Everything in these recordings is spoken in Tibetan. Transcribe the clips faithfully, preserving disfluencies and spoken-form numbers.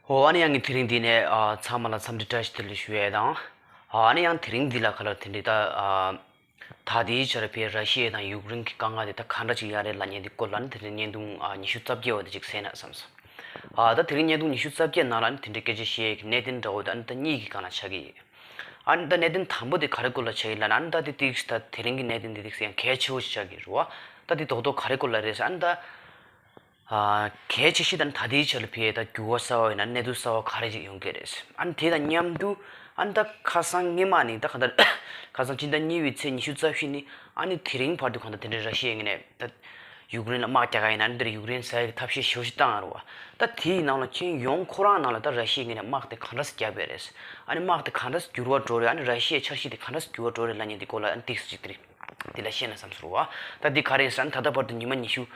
ཨོ། ཨ་ནི་ཡང་གི་དེ་རིང་འདི་ནས་ཨ་ཚང་མ་ལ་འཚམས་འདྲི་བཀྲ་ཤིས་བདེ་ལེགས་ཞུ་ཡས་དང་། ཨ་ནི་ཡང་དེ་རིང་འདི་ལ་ཁ་ལ་དེ་འདྲི་ད་ཨ་ད་ལྟའི་ཆར་ཕའི་ར་ཤི་ཡ་དང་ཡུཀ་རེན་གྱི་དཀའ་ངལ་དེ་ད་ག་འདྲ་ཅིག་ཡ་རེད་ལབ་མཁན་དེ་སྐོར་ལ་ནི་དེ་རིང་བརྙན་ཐུང་ཨ་ཉི་ཤུ་རྩ་བརྒྱད་པ་དེ་ཅིག་གསན་ན་བསམ་སོང་། ཨ་ད་དེ་རིང་བརྙན་ཐུང་ཉི་ཤུ་རྩ་བརྒྱད་ནང་ལ་ནི་དེ་འདྲི་སྐད་ཆ་བཤད་ཡས་ཀྱི་གནད་དོན་འདྲ་བོ་དེ་ཨ་ནི་ད་གཉིས་ཀྱི་སྒང་ལ་ཆགས་ཀྱི་ཡོད། ཨ་ནི་ད་གནད་དོན་དང་པོ་དེ་ག་རེ་སྐོར་ལ་ཆགས་ཡིན་ལབ་ན། ཨ་ནི་ད་དེ་ཏིག་ད་དེ་རིང་གི་གནད་དོན་དེ་ཏིག་ཡང་གལ་ཆེ་བོ་ཞིག་ཆགས་ཀྱི་རེད་བ། ད་དེ་རྡོག་རྡོག་ག་རེ་སྐོར་ལ་རེད་ཟེར་ཨ་ནི་ད། ཨ་གལ་ཆེ་ཤོས་དང་ད་ལྟའི་ཆར་ལ་ཕི་ཡ་ད་འགྱུར་བ་གསར་བ་ཡིན་ན་གནས་ཚུལ་གསར་བ་ག་རེ་ཅིག་ཡོང་གི་རེད། ཨ་ནི་དེ་དང་མཉམ་དུ་ཨ་ནི་ད་ཁ་སང་སྔོན་མ་ནས་ད་ག་ད་ཁ་སང་སྤྱི་ཟླ་གཉིས་པའི་ཚེས་ཉི་ཤུ་རྩ་བཞི་ནས་ཨ་ནི་དེ་རིང་བར་དུ་གང་ལྟར་དེ་འདྲའི་ར་ཤི་ཡའི་ངོས་ནས་ད་ཡུཀ་རེན་ལ་དམག་རྒྱག་ག་ཡིན་ན་ཨ་ནི་འདིར་ཡུཀ་རེན་ཟ་ཡའི་ཐབས་ཤེས་ཞེ་པོ་ཞིག་བཏང་ཡོད་རེད་བ། ད་དེའི་ནང་ལ་ཁྱོན་ཡོངས་ཁོ་རང་ནང་ལ་ད་ར་ཤི་ཡའི་ངོས་ནས་དམག་དེ་གང་འདྲ་སེ་བརྒྱབ་པ་རེད། ཨ་ནི་དམག་དེ་གང་འདྲ་སེ་འགྱུར་བ་འགྲོ་རེད། ཨ་ནི་ར་ཤི་ཡའི་འཆར་གཞི་དེ་གང་འདྲ་སེ་འགྱུར་བ་འགྲོ་རེད་ལབ་མཁན་དེ་སྐོར་ལ་ཨ་ནི་ཏིག་ཙམ་ཅིག་དེ་རེད། དེ་ལ་བཤད་ན་བསམ་སོང་རེད་བ། ད་འདི་ག་རེ་ཟེར་ན་ད་ལྟ་བར་དུ་ཉི་མ་ཉི་ཤུ།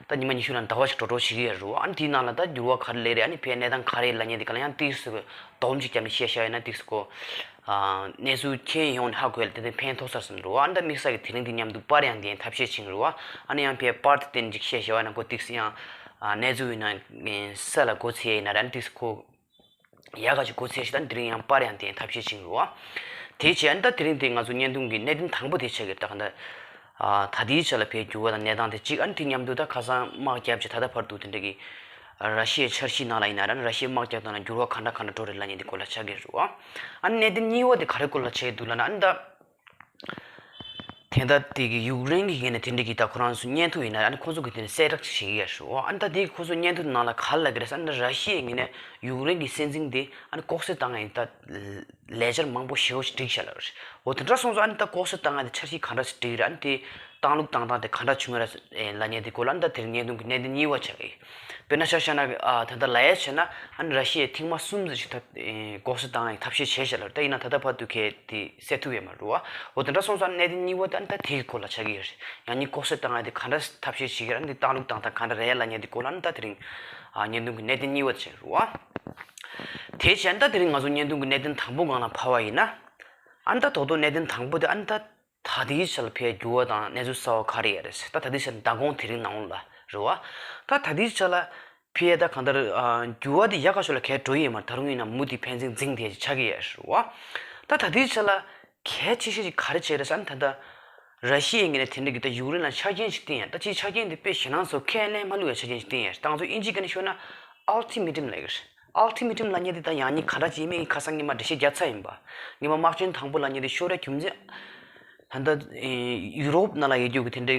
ད་ཉི་མ་ཉི་ཤུ་ལ་ཟླ་བ་ཞིག་འགྲོ་འགྲོ་བྱེད་ཀྱི་ཡོད་རེད་བ། ཨ་ནི་དེའི་ནང་ལ་ད་འགྱུར་བ་ག་རེ་སླེབས་རེད། ཨ་ནི་ཕའི་གནས་སྟངས་ག་རེ་ཡིན་ལབ་མཁན་དེ་ག་ལ་ཡང་ཏིག་ཙམ་སྡོམ་ཅིག་བརྒྱབ་ནས་བཤད་བཞག་ཡོད་ན་ཏིག་ཙམ་གོ། ཨ་གནས་ཚུལ་མཁྱེན་ཡོང་ནས་ཧ་གོ་ཡ་ལ་དེ་དེ་ཕན་ཐོགས་ས་རེད་བསམ་གྱི་འདུག་བ། ཨ་ནི་ད་དམིགས་བསལ་གྱི་དེ་རིང་འདི་མཉམ་དུ་པར་ཡང་འདི་ཡང་ཐབས་ཤེས་བྱེད་ཀྱི་རེད་བ། ཨ་ནི་ཡང་ཕའི་པར་དེ་བསྟན་ཅིག་བཤད་བཞག་ཡོད་ན་ཁོ་ཏིག་ཙམ་ཡང་ཨ་གནས་ཚུལ་ཡིན་ན་ས་ལ་གོ་ཚད་ཡིན་ན་ར་ཨ་ནི་ཏིག་ཙམ་གོ། ཡག་ག་ཅིག་གོ་ཚད་ཞིག་ད་དེ་རིང་ཡང་པར་ཡང་དེ་ཐབས་ཤེས་བྱེད་ཀྱི་རེད་བ། དེ་བྱས་ཨ་ནི་ད་དེ་རིང་དེ་ང་ཚོ་བརྙན་ཐུང་གི་གནད་དོན་དང་པོ་དེ་ཆགས་ཀྱི་རེད། ད་ག་འདྲ་ཨ་ད་ལྟའི་ཆ་ལ་ཕའི་འགྱུར་བ་དང་གནས་སྟངས་དེ་གཅིག་ཨ་ནི་དེ་མཉམ་དུ་ད་ཁ་སང་དམག་བརྒྱབ་བྱས་ད་ལྟ་བར་དུ་དེ་འདྲ་གི་ར་ཤི་ཡའི་འཆར་གཞི་ནང་ལ་ཡིན་ན་ར་ཨ་ནི་ར་ཤི་ཡའི་དམག་རྒྱག་སྟངས་ལ་འགྱུར་བ་ག་འདྲ་ག་འདྲ་འགྲོ་རེད་ལབ་མཁན་དེ་སྐོར་ལ་ཆགས་ཀྱི་རེད་བ། ཨ་ནི་གནད་དོན་གཉིས་པ་དེ་ག་རེ་སྐོར་ལ་ཆགས་ཀྱི་འདུག་ལབ་ན་ཨ་ནི་ད། དེ་ལྟར་དེ་གི་ཡུཀ་རེན་གྱི་ངོས་ནས་དེ་འདྲ་གི་ད་ཁོ་རང་ཚོ་བརྙན་ཐུང་ཡིན་ན་ཨ་ནི་ཁོ་ཚོ་གི་དེ་ནས་གསལ་བསྒྲགས་ཅིག་བྱེད་ཀྱི་ཡོད་རེད། ཨ་ནི་ད་དེ་གི་ཁོ་ཚོ་བརྙན་ཐུང་ནང་ལ་ག་རེ་ལབ་ཀྱི་རེད་ཟེར་ན། ར་ཤི་ཡའི་ངོས་ནས་ཡུཀ་རེན་གྱི་སྲིད་འཛིན་དེ་ཨ་ནི་ལྐོག་གསོད་བཏང་ཡ་ཡིན་ད་ལས་འཆར་མང་པོ་ཞེ་པོ་ཞིག་བསྒྲིགས་བཞག་ལབ་རེད། འོ་དེ་འདྲ་སོང་ཙང་ཨ་ནི་ད་ལྐོག་གསོད་བཏང་ཡ་དེ་འཆར་གཞི་ག་འདྲ་ཞིག་བསྒྲིགས་རེད། ཨ་ནི་དེ་བཏང་ལུགས་བཏང་སྟངས་དེ་ག་འདྲ་བྱུང་ཡོད་རེད་ལབ་མཁན་དེ་སྐོར་ལ་ཨ་ནི་ད་དེ་རིང་བརྙན་ཐུང་གི་གནད་དོན་གཉིས་པ་ཆགས་ཀྱི་ཡོད། དཔེར་ན་ཆ་བཞག་ན་ཨ་ད་ལྟ་ལབ་ཡ་བྱས་ན་ཨ་ནི་ར་ཤི་ཡས་ཐེངས་མ་གསུམ་ཙམ་ཞིག་ད་ལྐོག་གསོད་བཏང་ཡ་ཐབས་ཤེས་བྱས་བཞག་ལབ་རེད། ད་ཡིན་ན་ད་ལྟ་བར་དུ་གལ་ཏེ་སེལ་ཐུབ་ཡོད་མ་རེད་བ། འོ་དེ་འདྲ་སོང་ཙང་གནད་དོན་གཉིས་པ་དེ་ཨ་ནི་ད་དེ་གི་སྐོར་ལ་ཆགས་ཀྱི་ཡོད་རེད། ཡང་སྙིང་ལྐོག་གསོད་བཏང་ཡ་དེ་ག་འདྲ་ཐབས་ཤེས་བྱེད་ཀྱི་རེད། འདི་བཏང་ལུགས་བཏང་སྟངས་ག་འདྲ་རེད་ལབ་མཁན་དེ་སྐོར་ལ་ཨ་ནི་ད་དེ་རིང་ཨ་བརྙན་ཐུང་གི་གནད་དོན་གཉིས་པ་དེ་ཆགས་ཀྱི་རེད་བ། དེ་བྱས་ན་ད་དེ་རིང་ང་ཚོ་བརྙན་ཐུང་གི་གནད་དོན་དང་པོ་སྒང་ལ་ཕབ་པ་ཡིན་ན། ཨ་ནི་ད་རྡོག་རྡོག་གནད་དོན་དང་པོ་དེ་ཨ་ནི་ད་ད་ལྟའི་ཆ་ལ་ཕའི་འགྱུར་བ་དང་གནས་ཚུལ་གསར་བ་ག་རེ་ཡོད་རེད། ད་ད་ལྟའི་ཆ་ལ་མདང་དགོང་དེ་རིང་ནང་ལ་རེད་བ། ད་ད་ལྟའི་ཆ་ལ་ཕའི་ད་གང་ལྟར་ཨ་འགྱུར་བ་དེ་ཡག་ག་ཤོས་ལ་གས་འགྲོ་ཡི་ཡོད་མ་རེད། ད་རུང་ཡིན་ན་མུ་མཐུད་ཕན་ཚུན་འཛིང་བསྡད་ཆགས་ཀྱི་ཡོད་རེད་བ། ད་ད་ལྟའི་ཆ་ལ་གལ་ཆེ་ཤོས་ཅིག་ག་རེ་བྱས་རེད་ཟེར་ན། ད་ལྟ་ར་ཤི་ཡའི་ངོས་ནས་དེ་འདྲ་གི་ད་ཡུཀ་རེན་ལ་ཆ་རྐྱེན་ཞིག་བསྟན་ཡ། ད་ཅིག་ཆ་རྐྱེན་དེ་དཔེ་ཞེད་སྣང་ཚོ་ཁས་ལེན་མ་ལུག་ཡ་ཆ་རྐྱེན་ཞིག་བསྟན་ཡ། ད་ང་ཚོ་དབྱིན་ཇིའི་སྐད་ནས་ཤོད་ན་ཨལ་ཊི་མེ་ཊམ་ལབ་ཀྱི་རེད། ཨལ་ཊི་མེ་ཊམ་ལབ་མཁན་དེ་ད་ཡང་སྙིང་ག་འདྲ་ཅིག་ཡིན་མིན་ཁ་སང་ཉི་མ་འགྲེལ་བཤད་རྒྱག་ཚར་ཡིན་པ། ཉི་མ་དམག་ཆེན་དང་པོ་ལབ་མཁན་དེ་ཤོར་ཡ་རྒྱུ་མཚན། ད་ལྟ་ཡུ་རོབ་ནང་ལ་ཡོད་རྒྱུ་གི་དེ་འདྲའི་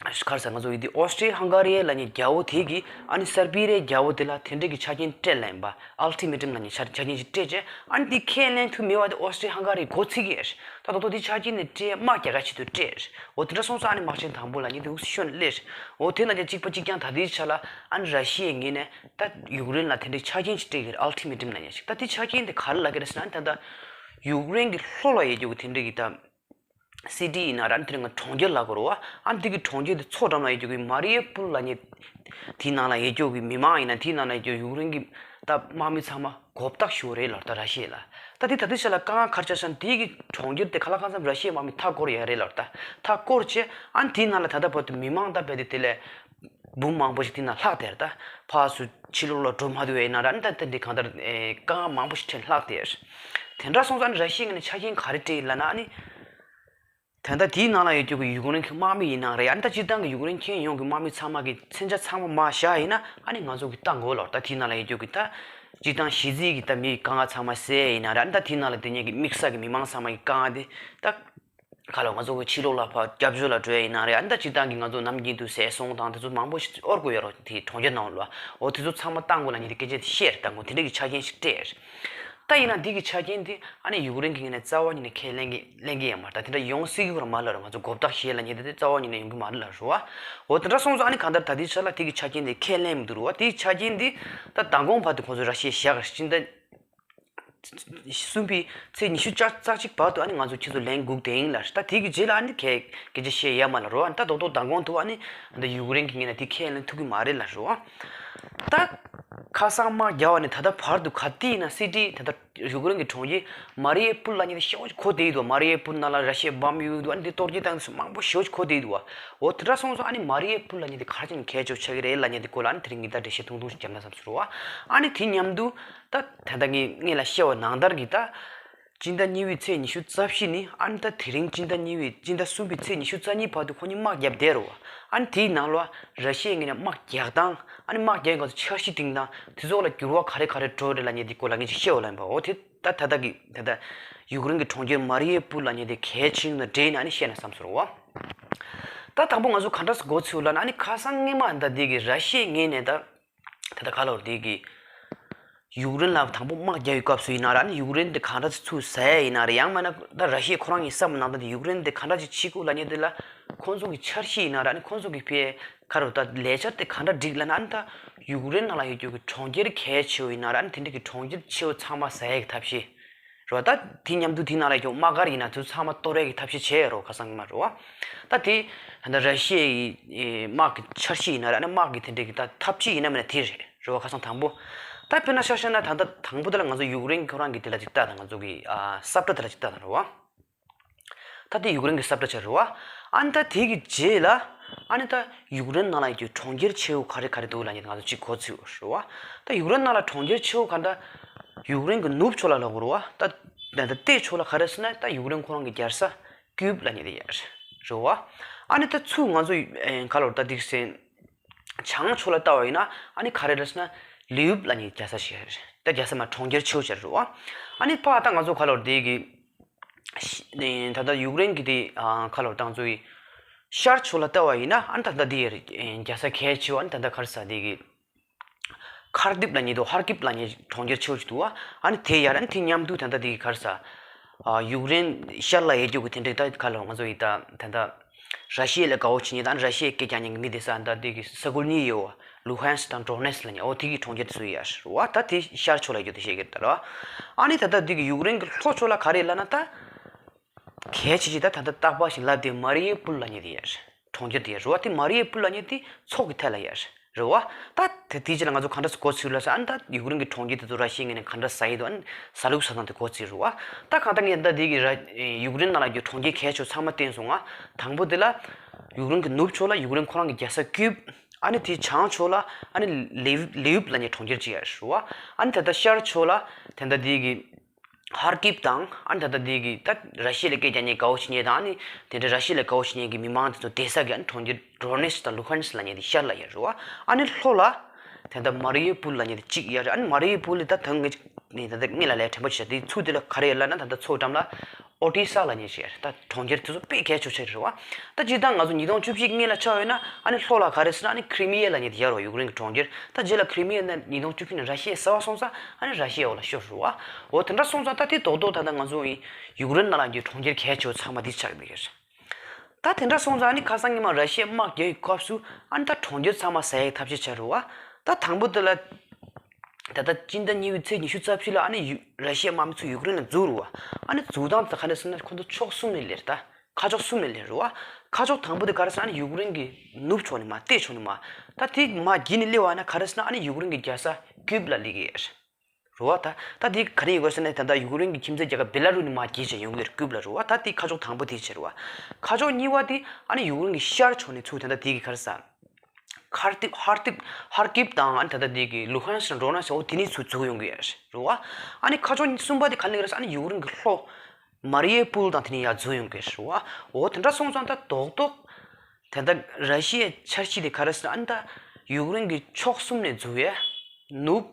ག་རེ་ཟེར། ང་ཚོ་ཡི་དེ་ཨོ་སི་ཊི་རི་ཡ་ཧང་ག་རི་ཡ་ལབ་མཁན་རྒྱལ་པོ་དེ་གིས་ཨ་ནི་སར་བྷི་རི་ཡའི་རྒྱལ་པོ་དེ་ལ་དེ་འདྲའི་གི་ཆ་རྐྱེན་སྤྲད་ལབ་ཡིན་པ། ཨལ་ཊི་མེ་ཊམ་ལབ་མཁན་ཆ་ཆ་རྐྱེན་ཞིག་སྤྲད་རྗེས་ཨ་ནི་དེ་ཁས་ལེན་ཐུབ་མེད་པ་དེ་ཨོ་སི་ཊི་རི་ཡ་ཧང་ག་རི་ཡས་མགོ་ཚོས་ཀྱི་ཡོད། ད་ད་དུང་དེ་ཆ་རྐྱེན་དེ་སྤྲད། དམག་རྒྱག་ག་ཆེད་དུ་སྤྲད། འོ་དེ་འདྲ་སོང་ཙང་ཨ་ནི་དམག་ཆེན་དང་པོ་ལབ་མཁན་དེ་འུ་ཚོ་ཤོར་ནས་སླེབས། འོ་དེ་ན་ཀྱང་གཅིག་པ་གཅིག་རྐྱང་ད་ལྟའི་ཆ་ལ་ཨ་ནི་ར་ཤི་ཡའི་ངོས་ནས་ད་ཡུཀ་རེན་ལ་དེ་འདྲའི་ཆ་རྐྱེན་ཞིག་སྤྲད་ཀྱི་རེད། ཨལ་ཊི་མེ་ཊམ་ལབ་མཁན་ཞིག་ད་དེ་ཆ་རྐྱེན་དེ་ག་རེ་ལབ་ཀྱི་རེད་ཟེར་ན། ད་ལྟ་ཡུཀ་རེན་གྱི་ལྷོ་ལ་ཡོད་རྒྱུ་གི་དེ་འདྲའི་གི་ད་སི་ཊི་ཡིན་ན་ར་ཨ་ནི་དེ་རིང་ང་གྲོང་ཁྱེར་ལབ་དགོས་རེད་བ། ཨ་ནི་དེ་གི་གྲོང་ཁྱེར་དེ་མཚོ་འགྲམ་ལ་ཡོད་རྒྱུ་གི་མ་རི་ཡུ་པོལ་ལབ་མཁན་དེའི་ནང་ལ་ཡོད་རྒྱུ་གི་མི་མང་ཡིན་ན་དེའི་ནང་ལ་ཡོད་རྒྱུ་ཡུཀ་རེན་གྱི་ད་དམག་མི་ཚང་མ་མགོ་བཏགས་ཞུ་རེད་ལབ་རེད་ད་ར་ཤི་ཡ་ལ། ད་དེ་ད་ལྟའི་ཆ་ལ་དཀའ་ངལ་ག་རེ་ཆགས་ཤག་ན། དེའི་གི་གྲོང་ཁྱེར་དེ་ག་ལ་གང་འཚམ་ར་ཤི་ཡའི་དམག་མིས་མཐའ་བསྐོར་ཡོད་རེད་ལབ་རེད་ད། མཐའ་བསྐོར་བྱས་ཨ་ནི་དེའི་ནང་ལ་ད་ལྟ་བར་དུ་མི་མང་ད་རྦད་དེ་དེ་ལས་འབུམ་མང་པོ་ཞིག་དེའི་ནང་ལྷག་བསྡད་རེད་ད། ཕར་ཚུར་ཕྱི་ལོགས་ལ་འགྲོ་མ་ཐུབ་པ་ཡིན་ན་ར་ཨ་ནི་ད་དེ་འདྲའི་གང་ལྟར་ཨེ་དཀའ་ངལ་མང་པོ་ཞིག་འཕྲད་ལྷག་བསྡད་རེད། དེ་འདྲ་སོང་ཙང་ཨ་ནི་ར་ཤི་ཡའི་ངོས་ནས་ཆ་རྐྱེན་ག་རེ་སྤྲད་ཡིན་ལབ་ན། ཨ་ནི་ད་ལྟ་དེའི་ནང་ལ་ཡོད་རྒྱུ་གི་ཡུཀ་རེན་གྱི་དམག་མི་ཡིན་ན་རེད། ཨ་ནི་ད་སྤྱིར་བཏང་གི་ཡུཀ་རེན་ཁྱོན་ཡོངས་ཀྱི་དམག་མི་ཚང་མ་གི་མཚོན་ཆ་ཚང་མ་མར་བཞག་ཡིན་ན་ཨ་ནི་ང་ཚོ་གི་ལྟ་དགོས་ལབ་རེད་ད། དེའི་ནང་ལ་ཡོད་རྒྱུ་གི་ད་སྤྱིར་བཏང་གཞི་རྩའི་གི་ད་མི་གི་དཀའ་ངལ་ཚང་མ་སེལ་ཡིན་ན་རེད། ཨ་ནི་ད་དེའི་ནང་ལ་སྡོད་མཁན་གི་དམིགས་བསལ་གི་མི་མང་ཚང་མ་གི་དཀའ་ངལ་དེ་ད་ག་ལ་ང་ཚོ་གི་ཕྱི་ལོགས་ལ་ཕར་སྐྱབས་བཅོལ་ལ་འགྲོ་ཡ་ཡིན་ན་རེད། ཨ་ནི་ད་སྤྱིར་བཏང་གི་ང་ཚོ་ནམ་རྒྱུན་དུ་ཟས་ཟོང་དང་དེ་ཚོ་མང་པོ་ཞིག་དབོར་དགོས་ཡོད་རེད། དེ་གྲོང་ཁྱེར་ནང་ལ་འོ་དེ་ཚོ་ཚང་མ་བཏང་དགོས་ལབ་མཁན་དེ་སྐད་ཆ་དེ་བཤད་རེད། ད་ངོ་དེ་འདྲ་གི་ཆ་རྐྱེན་ཞིག་སྤྲད་རེད། ད་ཡིན་ན་འདི་གི་ཆ་རྐྱེན་དེ་ཨ་ནི་ཡུཀ་རེན་གྱི་ངོས་ནས་རྩ་བ་ཉིད་ནས་ཁས་ལེན་གྱི་ལེན་གྱི་ཡོད་མ་རེད། ད་དེ་འདྲ་ཡོང་སྲིད་ཀྱི་ཡོད་མ་རེད་ལབ་རེད། ང་ཚོ་མགོ་བཏགས་བཞག་ལབ་མཁན་དེ་རྩ་བ་ཉིད་ནས་ཡོང་གི་མ་རེད་ལབ་རེད་བ། འོ་དེ་འདྲ་སོང་ཙང་ཨ་ནི་གང་ལྟར་ད་ལྟའི་ཆ་ལ་དེ་གི་ཆ་རྐྱེན་དེ་ཁས་ལེན་མི་འདུག་རེད་བ། དེའི་ཆ་རྐྱེན་དེ་ད་མདང་དགོང་བར་དུ་ཁོང་ཚོས་ར་ཤི་ཡ་བཞག་གི་རེད། སྤྱི་ཟླ་གསུམ་པའི་ཚེས་ཉི་ཤུ་རྩ་གཅིག་བར་དུ་ཨ་ནི་ང་ཚོ་ཁྱེད་ཚོ་ལན་སྒུག་བསྡད་ཡིན་ལབ་རེད། ད་དེ་གི་རྗེས་ལ་ཨ་ནི་གས་སྐད་ཆ་བཤད་ཡོད་མ་རེད་བ། ཨ་ནི་ད་རྡོག་རྡོག་མདང་དགོང་དུ་ཨ་ནི་ད་ཡུཀ་རེན་གྱི་ངོས་ནས་དེ་ཁས་ལེན་ཐུབ་ཀྱི་མ་རེད་ལབ་རེད་བ། ད། ཁ་སང་དམག་རྒྱག་པ་ནས་ད་ལྟ་བར་དུ་ག་དུས་ཡིན་ན་སི་ཊི་ད་ལྟ་ཡུཀ་རེན་གྱི་གྲོང་ཁྱེར་མ་རི་ཡེ་པུལ་ལབ་མཁན་དེ་ཞེ་པོ་ཅིག་གོ་བསྡད་ཡོད་འདུག་མ་རི་ཡེ་པུལ་ནང་ལ་ར་ཤི་ཡས་འབོམ་གཡུགས་འདུག་ཨ་ནི་དེ་གཏོར་རྒྱག་བཏང་ཟེར་མང་པོ་ཞེ་པོ་ཅིག་གོ་བསྡད་འདུག་འོ་དེ་འདྲ་སོང་ཙང་ཨ་ནི་མ་རི་ཡེ་པུལ་ལབ་མཁན་དེ་ག་རེ་བྱས་ནས་གལ་ཆེ་བོ་ཆགས་ཀྱི་རེད་ལབ་མཁན་དེ་སྐོར་ལ་ཨ་ནི་དེ་རིང་ངས་ད་འགྲེལ་བཤད་ཐུང་ཐུང་ཞིག་བརྒྱབ་ན་བསམ་སོང་རེད་བ། ཨ་ནི་དེ་མཉམ་དུ་ད་ད་ལྟ་ངས་སྔོན་ལ་བཤད་པ་ནང་ལྟར་གྱི་ད། སྤྱི་ཟླ་གཉིས་པའི་ཚེས་ཉི་ཤུ་རྩ་བཞི་ནས་ཨ་ནི་ད་དེ་རིང་སྤྱི་ཟླ་གཉིས་པའི་སྤྱི་ཟླ་གསུམ་པའི་ཚེས་ཉི་ཤུ་རྩ་གཉིས་བར་དུ་ཁོ་གཉིས་དམག་བརྒྱབ་བསྡད་རེད་བ། ཨ་ནི་དེའི་ནང་ལ་ར་ཤི་ཡའི་ངོས་ནས་དམག་རྒྱག་སྟངས་ཨ་ནི་དམག་རྒྱག་སྐབས་སུ་འཆར་གཞི་བཏིང་སྟངས་དེ་ཚོ་ལ་འགྱུར་བ་ག་རེ་ག་རེ་འགྲོ་རེད་ལབ་མཁན་དེ་སྐོར་ལ་ངས་ཅིག་བཤད་འོ་ལབ་ཡིན་པ། འོ་དེ་ད་ད་ལྟ་གི་ད་ལྟ་ཡུཀ་རེན་གྱི་གྲོང་ཁྱེར་མ་རི་ཡེ་པུལ་ལབ་མཁན་དེ་གལ་ཆེན་ནང་འདྲེས་ནས་ཨ་ནི་བཤད་ན་བསམ་སོང་རེད་བ། ད་དང་པོ་ང་ཚོ་ག་འདྲ་སེ་མགོ་ཚོས་ལབ་ན་ཨ་ནི་ཁ་སང་སྔོན་མ་ད་འདི་གི་ར་ཤི་ཡའི་ངོས་ནས་ད། ད་ལྟ་ག་ལབ་དགོས་རེད་དེ་གི། ཡུཀ་རེན་ལ་དང་པོ་དམག་རྒྱག་པའི་སྐབས་སུ་ཡིན་ན་ར་ཨ་ནི་ཡུཀ་རེན་དེ་ག་འདྲ་ཚོ་ཚུར་ཟ་ཡ་ཡིན་ན་ར་ཡང་མིན་ན་ད་ར་ཤི་ཡ་ཁོ་རང་གི་བསམ་པའི་ནང་ད་དེ་ཡུཀ་རེན་དེ་ག་འདྲ་ཅིག་བྱེད་དགོས་ལབ་མཁན་དེ་ལ་ཁོང་ཚོ་གི་འཆར་གཞི་ཡིན་ན་ར་ཨ་ནི་ཁོང་ཚོ་གི་ཕའི་ག་རེ་ད་ལས་འཆར་དེ་ག་འདྲ་སྒྲིག་ལབ་ན་ཨ་ནི་ད་ཡུཀ་རེན་ནང་ལ་ཡོད་རྒྱུ་གི་གྲོང་ཁྱེར་གལ་ཆེ་བོ་ཡིན་ན་ར་ཨ་ནི་དེ་འདྲ་གི་གྲོང་ཁྱེར་ཆེ་བོ་ཚང་མ་ཟ་ཡ་གི་ཐབས་ཤེས། རེད་བ། ད་དེ་མཉམ་དུ་དེ་ནང་ལ་ཡོད་དམག་སྒར་ཡིན་ན་ཚུར་ཚང་མ་གཏོར་ཡས་ཀྱི་ཐབས་ཤེས་བྱས་ཡོད་རེད་བ། ཁ་སང་སྔོན་མ་རེད་བ། ད་དེ་ད་ལྟ་ར་ཤི་ཡའི་དམག་གི་འཆར་གཞི་ཡིན་ན་རེད། ཨ་ནི་དམག་གི་དེ་འདྲའི་གི་ད་ཐབས་ཇུས་ཡིན་ན་མིན་ན་དེ་རེད་རེད་བ། ཁ་སང་དང་པོ། ད་དཔེར་ན་ཆ་བཞག་ན་ད་ལྟ་དང་པོ་དེ་ལ་ང་ཚོ་ཡུཀ་རེན་ཁོ་རང་གི་དེ་ལ་ཅིག་ལྟ་དང་། ང་ཚོ་གི་ཨ་ས་བཀྲ་དེ་ལ་ཅིག་ལྟ་དང་རེད་བ། ད་དེ་ཡུཀ་རེན་གྱི་ས་བཀྲ་ཆགས་རེད་བ། ཨ་ནི་ད་དེ་གི་རྗེས་ལ་ཨ་ནི་ད་ཡུཀ་རེན་ནང་ལ་ཡོད་རྒྱུ་གྲོང་ཁྱེར་ཆེ་བོ་ག་རེ་ག་རེ་འདུག་ལབ་མཁན་ང་ཚོ་གཅིག་གོ་ཚོད་རེད་བ། ད་ཡུཀ་རེན་ནང་ལ་གྲོང་ཁྱེར་ཆེ་བོ་ག་འདྲ། ཡུཀ་རེན་གྱི་ནུབ་ཕྱོགས་ལ་ལབ་དགོས་རེད་བ། ད་ད་ད་ལྟའི་ཕྱོགས་ལ་ག་རེ་ཟེར་ན་ད་ཡུཀ་རེན་ཁོ་རང་གི་རྒྱལ་ས་ཀིབ་ལབ་མཁན་དེ་ཡོད་རེད་བ། ཨ་ནི་ད་ཚུར་ང་ཚོ་ཨེ་ག་ལབ་ད་དེ་གི་སེ་བྱང་ཕྱོགས་ལ་ལྟ་བ་ཡིན་ན་ཨ་ནི་ག་རེ་རེད་ཟེར་ན་ལི་ཡུབ་ལབ་མཁན་རྒྱལ་ས་ཞིག་རེད། ད་རྒྱལ་ས་མ་གྲོང་ཁྱེར་ཆེ་བོ་ཞིག་རེད་བ། ཨ་ནི་ཕར་ད་ང་ཚོ་ག་ལབ་དེ་གི་ཤི་ནས་ད་ལྟ་ཡུཀ་རེན་གྱི་དེ་ཨ་ཁ་ལོ་ཏང་ཙུའི་ཤར་ཕྱོགས་ལ་ལྟ་བ་ཡིན་ན་ཨ་ནི་ད་ལྟ་དེ་ཡ་རྒྱལ་ས་གལ་ཆེ་བ་ཨ་ནི་ད་ལྟ་ག་རེ་ཟེར་དེ་གི་ཁར་དིབ་ལབ་མཁན་འདུག་ཧར་ཀིབ་ལབ་མཁན་གྲོང་ཁྱེར་ཆེ་བོ་ཞིག་འདུག་བ། ཨ་ནི་དེ་ཡ་ར་ཨ་ནི་དེ་མཉམ་དུ་ད་ལྟ་དེ་གི་ག་རེ་ཟེར་ཨ་ཡུཀ་རེན་ཤར་ལ་ཡོད་རྒྱུ་གི་དེ་འདྲའི་ད་ཁ་ལོ་ང་ཚོ་ཡི་ད་ད་ལྟ་ར་ཤི་ཡ་ལ་དགའ་བོ་བྱེད་མཁན་དང་ར་ཤི་ཡའི་སྐད་རྒྱག་མཁན་གྱི་མི་དེ་ས་ད་དེ་གི་ས་ཁུལ་གཉིས་ཡོད་བ། ལུ་ཧན་སི་དང་ཌོ་ནེ་སི་ལབ་མཁན་འོ་དེ་གི་གྲོང་ཁྱེར་དེ་ཚོ་ཡོད་རེད་བ། ད་དེ་ཤར་ཕྱོགས་ལ་ཡོད་དེ་བཤད་ཀྱི་རེད་ད་ར། ཨ་ནི་ད་ལྟ་དེ་གི་ཡུཀ་རེན་གི་ལྷོ་ཕྱོགས་ལ་ག་རེ་ལབ་ན་ད། གལ་ཆེ་ཆེ་ད་ད་ལྟ་རྟག་པར་ཞིག་ལབ་དེ་མ་རི་ཡེ་པུལ་ལབ་མཁན་དེ་ཡོད་རེད། གྲོང་ཁྱེར་དེ་ཡོད་རེད་བ། དེ་མ་རི་ཡེ་པུལ་ལབ་མཁན་དེ་མཚོ་གི་ཐད་ལ་ཡོད་རེད་བ། ད་དེ་དེའི་རྗེས་ལ་ང་ཚོ་ག་འདྲ་གོ་ཚུལ་ལ་ཟེར་ཨ་ནི་ད་ཡུཀ་རེན་གི་གྲོང་ཁྱེར་དེ་ཚོ་ར་ཤི་ཡའི་ངོས་ནས་ག་འདྲ་ཟ་ཡི་འདུག་ཨ་ནི་ཟ་ལུགས་ཟ་སྟངས་དེ་གོ་ཚུལ་རེད་བ། ད་གང་ལྟར་ངས་ད་དེ་གི་ར་ཡུཀ་རེན་ནང་ལ་གི་གྲོང་ཁྱེར་གལ་ཆེ་ཚང་མ་བསྟན་སོང་ང་། དང་པོ་དེ་ལ་ཡུཀ་རེན་གི་ནུབ་ཕྱོགས་ལ་ཡུཀ་རེན་ཁོ་རང་གི་རྒྱལ་ས་ཀིབ། ཨ་ནི་དེའི་བྱང་ཕྱོགས་ལ་ཨ་ནི་ལེ་ལེ་ཡུབ་ལབ་མཁན་གྲོང་ཁྱེར་ཅིག་ཡོད་རེད་བ། ཨ་ནི་ད་ལྟ་ཤར་ཕྱོགས་ལ་དེ་འདྲ་དེ་གི་ཧར་ཀིབ་དང་ཨ་ནི་ད་ལྟ་དེ་གི་ད་ར་ཤི་ཡ་ལ་སྐད་རྒྱག་མཁན་དགའ་བོ་བྱེད་མཁན་དང་ཨ་ནི་དེ་འདྲ་ར་ཤི་ཡ་ལ་དགའ་བོ་བྱེད་མཁན་གི་མི་མང་དེ་ཚོ་བསྡད་ས་གི་ཨ་ནི་གྲོང་ཁྱེར་ཌོ་ནེ་སི་དང་ལུ་ཧན་སི་ལབ་མཁན་དེ་ཤར་ལ་ཡོད་རེད་བ། ཨ་ནི་ལྷོ་ལ་དེ་འདྲ་མ་རི་ཡུ་པུལ་ལབ་མཁན་དེ་གཅིག་ཡོད་རེད། ཨ་ནི་མ་རི་ཡུ་པུལ་ལ་ད་ད་ངས་ནས་ད་ལྟ་ངས་ལ་ལས་དྲན་པ་བྱས་དེ་ཚུར་དེ་ལ་ག་རེ་ཡོད་ལབ་ན་ད་ལྟ་མཚོ་འགྲམ་ལ་ཨོ་ཏི་ས་ལབ་མཁན་ཞིག་ཡོད་རེད། ད་གྲོང་ཁྱེར་དེ་ཚོ་དཔེ་གལ་ཆེ་ཆེ་རེད་བ། ད་སྤྱིར་བཏང་ང་ཚོ་ཉིས་སྟོང་བཅུ་བཞི་སྔོན་ལ་ཆགས་ཡོད་ན་ཨ་ནི་ལྷོ་ལ་ག་རེ་ཟེར་ན་ཨ་ནི་ཁི་རི་མི་ཡ་ལབ་མཁན་དེ་ཡོད་རེད་བ། ཡུཀ་རེན་གྱི་གྲོང་ཁྱེར། ད་རྗེས་ལ་ཁི་རི་མི་ཡ་ནས་ཉིས་སྟོང་བཅུ་བཞི་ནས་ར་ཤི་ཡའི་ཟ་བ་སོང་ཙང་ཨ་ནི་ར་ཤི་ཡའི་འོག་ལ་ཤོར་རེད་བ། འོ་དེ་འདྲ་སོང་ཙང་ད་དེ་རྡོག་རྡོག་ད་ལྟ་ང་ཚོ་ཡུཀ་རེན་ནང་ལ་གི་གྲོང་ཁྱེར་གལ་ཆེ་བ་ཚང་མ་དེ་ཆགས་བསྡད་ཡོད་རེད། ད་དེ་འདྲ་སོང་ཙང་ཨ་ནི་ཁ་སང་ཉི་མ་ར་ཤི་ཡས་དམག་རྒྱག་པའི་སྐབས་སུ་ཨ་ནི་ད་གྲོང་ཁྱེར་ཚང་མ་ཟ་ཡའི་ཐབས་ཤེས་བྱས་རེད་བ། ད་དང་པོ་དེ་ལ་ད་ལྟ་སྤྱི་ཟླ་གཉིས་པའི་ཚེས་ཉི་ཤུ་རྩ་བཞི་ལ་ཨ་ནི་ཡུ་ར་ཤི་ཡའི་དམག་མི་ཚོ་ཡུཀ་རེན་ལ་འཛུལ་རེད་བ། ཨ་ནི་འཛུལ་སྟངས་དེ་ག་འདྲ་ཟེར་ན་ཁོ་ཚོ་ཕྱོགས་གསུམ་ནས་སླེབས་རེད། ད་ཁ་ཕྱོགས་གསུམ་ནས་སླེབས་རེད་བ། ཁ་ཕྱོགས་དང་པོ་དེ་ག་རེ་ཟེར་ན་ཨ་ནི་ཡུཀ་རེན་གྱི་ནུབ་ཕྱོགས་ནས་མར་ལྟེ་ཕྱོགས་ནས་མར། ད་དེ་མར་བརྒྱུད་ནས་སླེབས་པ་ན་ག་རེ་ཟེར་ན་ཨ་ནི་ཡུཀ་རེན་གྱི་རྒྱལ་ས་ཀིབ་ལ་སླེབས་ཀྱི་ཡོད་རེད། རེད་བ། ད་ད་དེ་ག་རེ་ཡིན་དགོས་ཟེར་ན་ད་ལྟ་ཡུཀ་རེན་གྱི་ཁྱིམ་མཚེས་རྒྱལ་ཁབ་བེ་ལ་རུ་ནས་མར་བརྒྱུད་བྱས་ཡོང་གི་རེད་ཀིབ་ལ་རེད་བ། ད་དེ་ཁ་ཕྱོགས་དང་པོ་དེ་བྱས་རེད་བ། ཁ་ཕྱོགས་གཉིས་པ་དེ་ཨ་ནི་ཡུཀ་རེན་གྱི་ཤར་ཕྱོགས་ནས་ཚུར་ད་ལྟ་དེ་གི་ག་རེ་ཟེར། ཁར་ཏིབ་ཧར་ཏིབ་ཧར་ཀིབ་དང་ཨ་ནི་ད་ལྟ་དེ་གི་ལུ་ཧན་སི་དང་ཌོ་ནེ་སི་འོ་དེ་ནས་ཚུར་འཛུལ་ཡོང་གི་ཡོད་རེད་བ། ཨ་ནི་ཁ་ཕྱོགས་གསུམ་པ་དེ་ག་ནས་གི་རེད་ཟེར་ཨ་ནི་ཡུཀ་རེན་གྱི་ལྷོ་མ་རི་ཡེ་པུལ་དང་དེ་ནས་ཡར་འཛུལ་ཡོང་གི་རེད་བ། འོ་དེ་འདྲ་སོང་ཙང་ད་རྡོག་རྡོག་ད་ལྟ་ར་ཤི་ཡའི་འཆར་གཞི་དེ་ག་རེ་ཟེར་ན་ཨ་ནི་ད་ཡུཀ་རེན་གྱི་ཕྱོགས་གསུམ་ནས་འཛུལ་ཡས། ནུབ།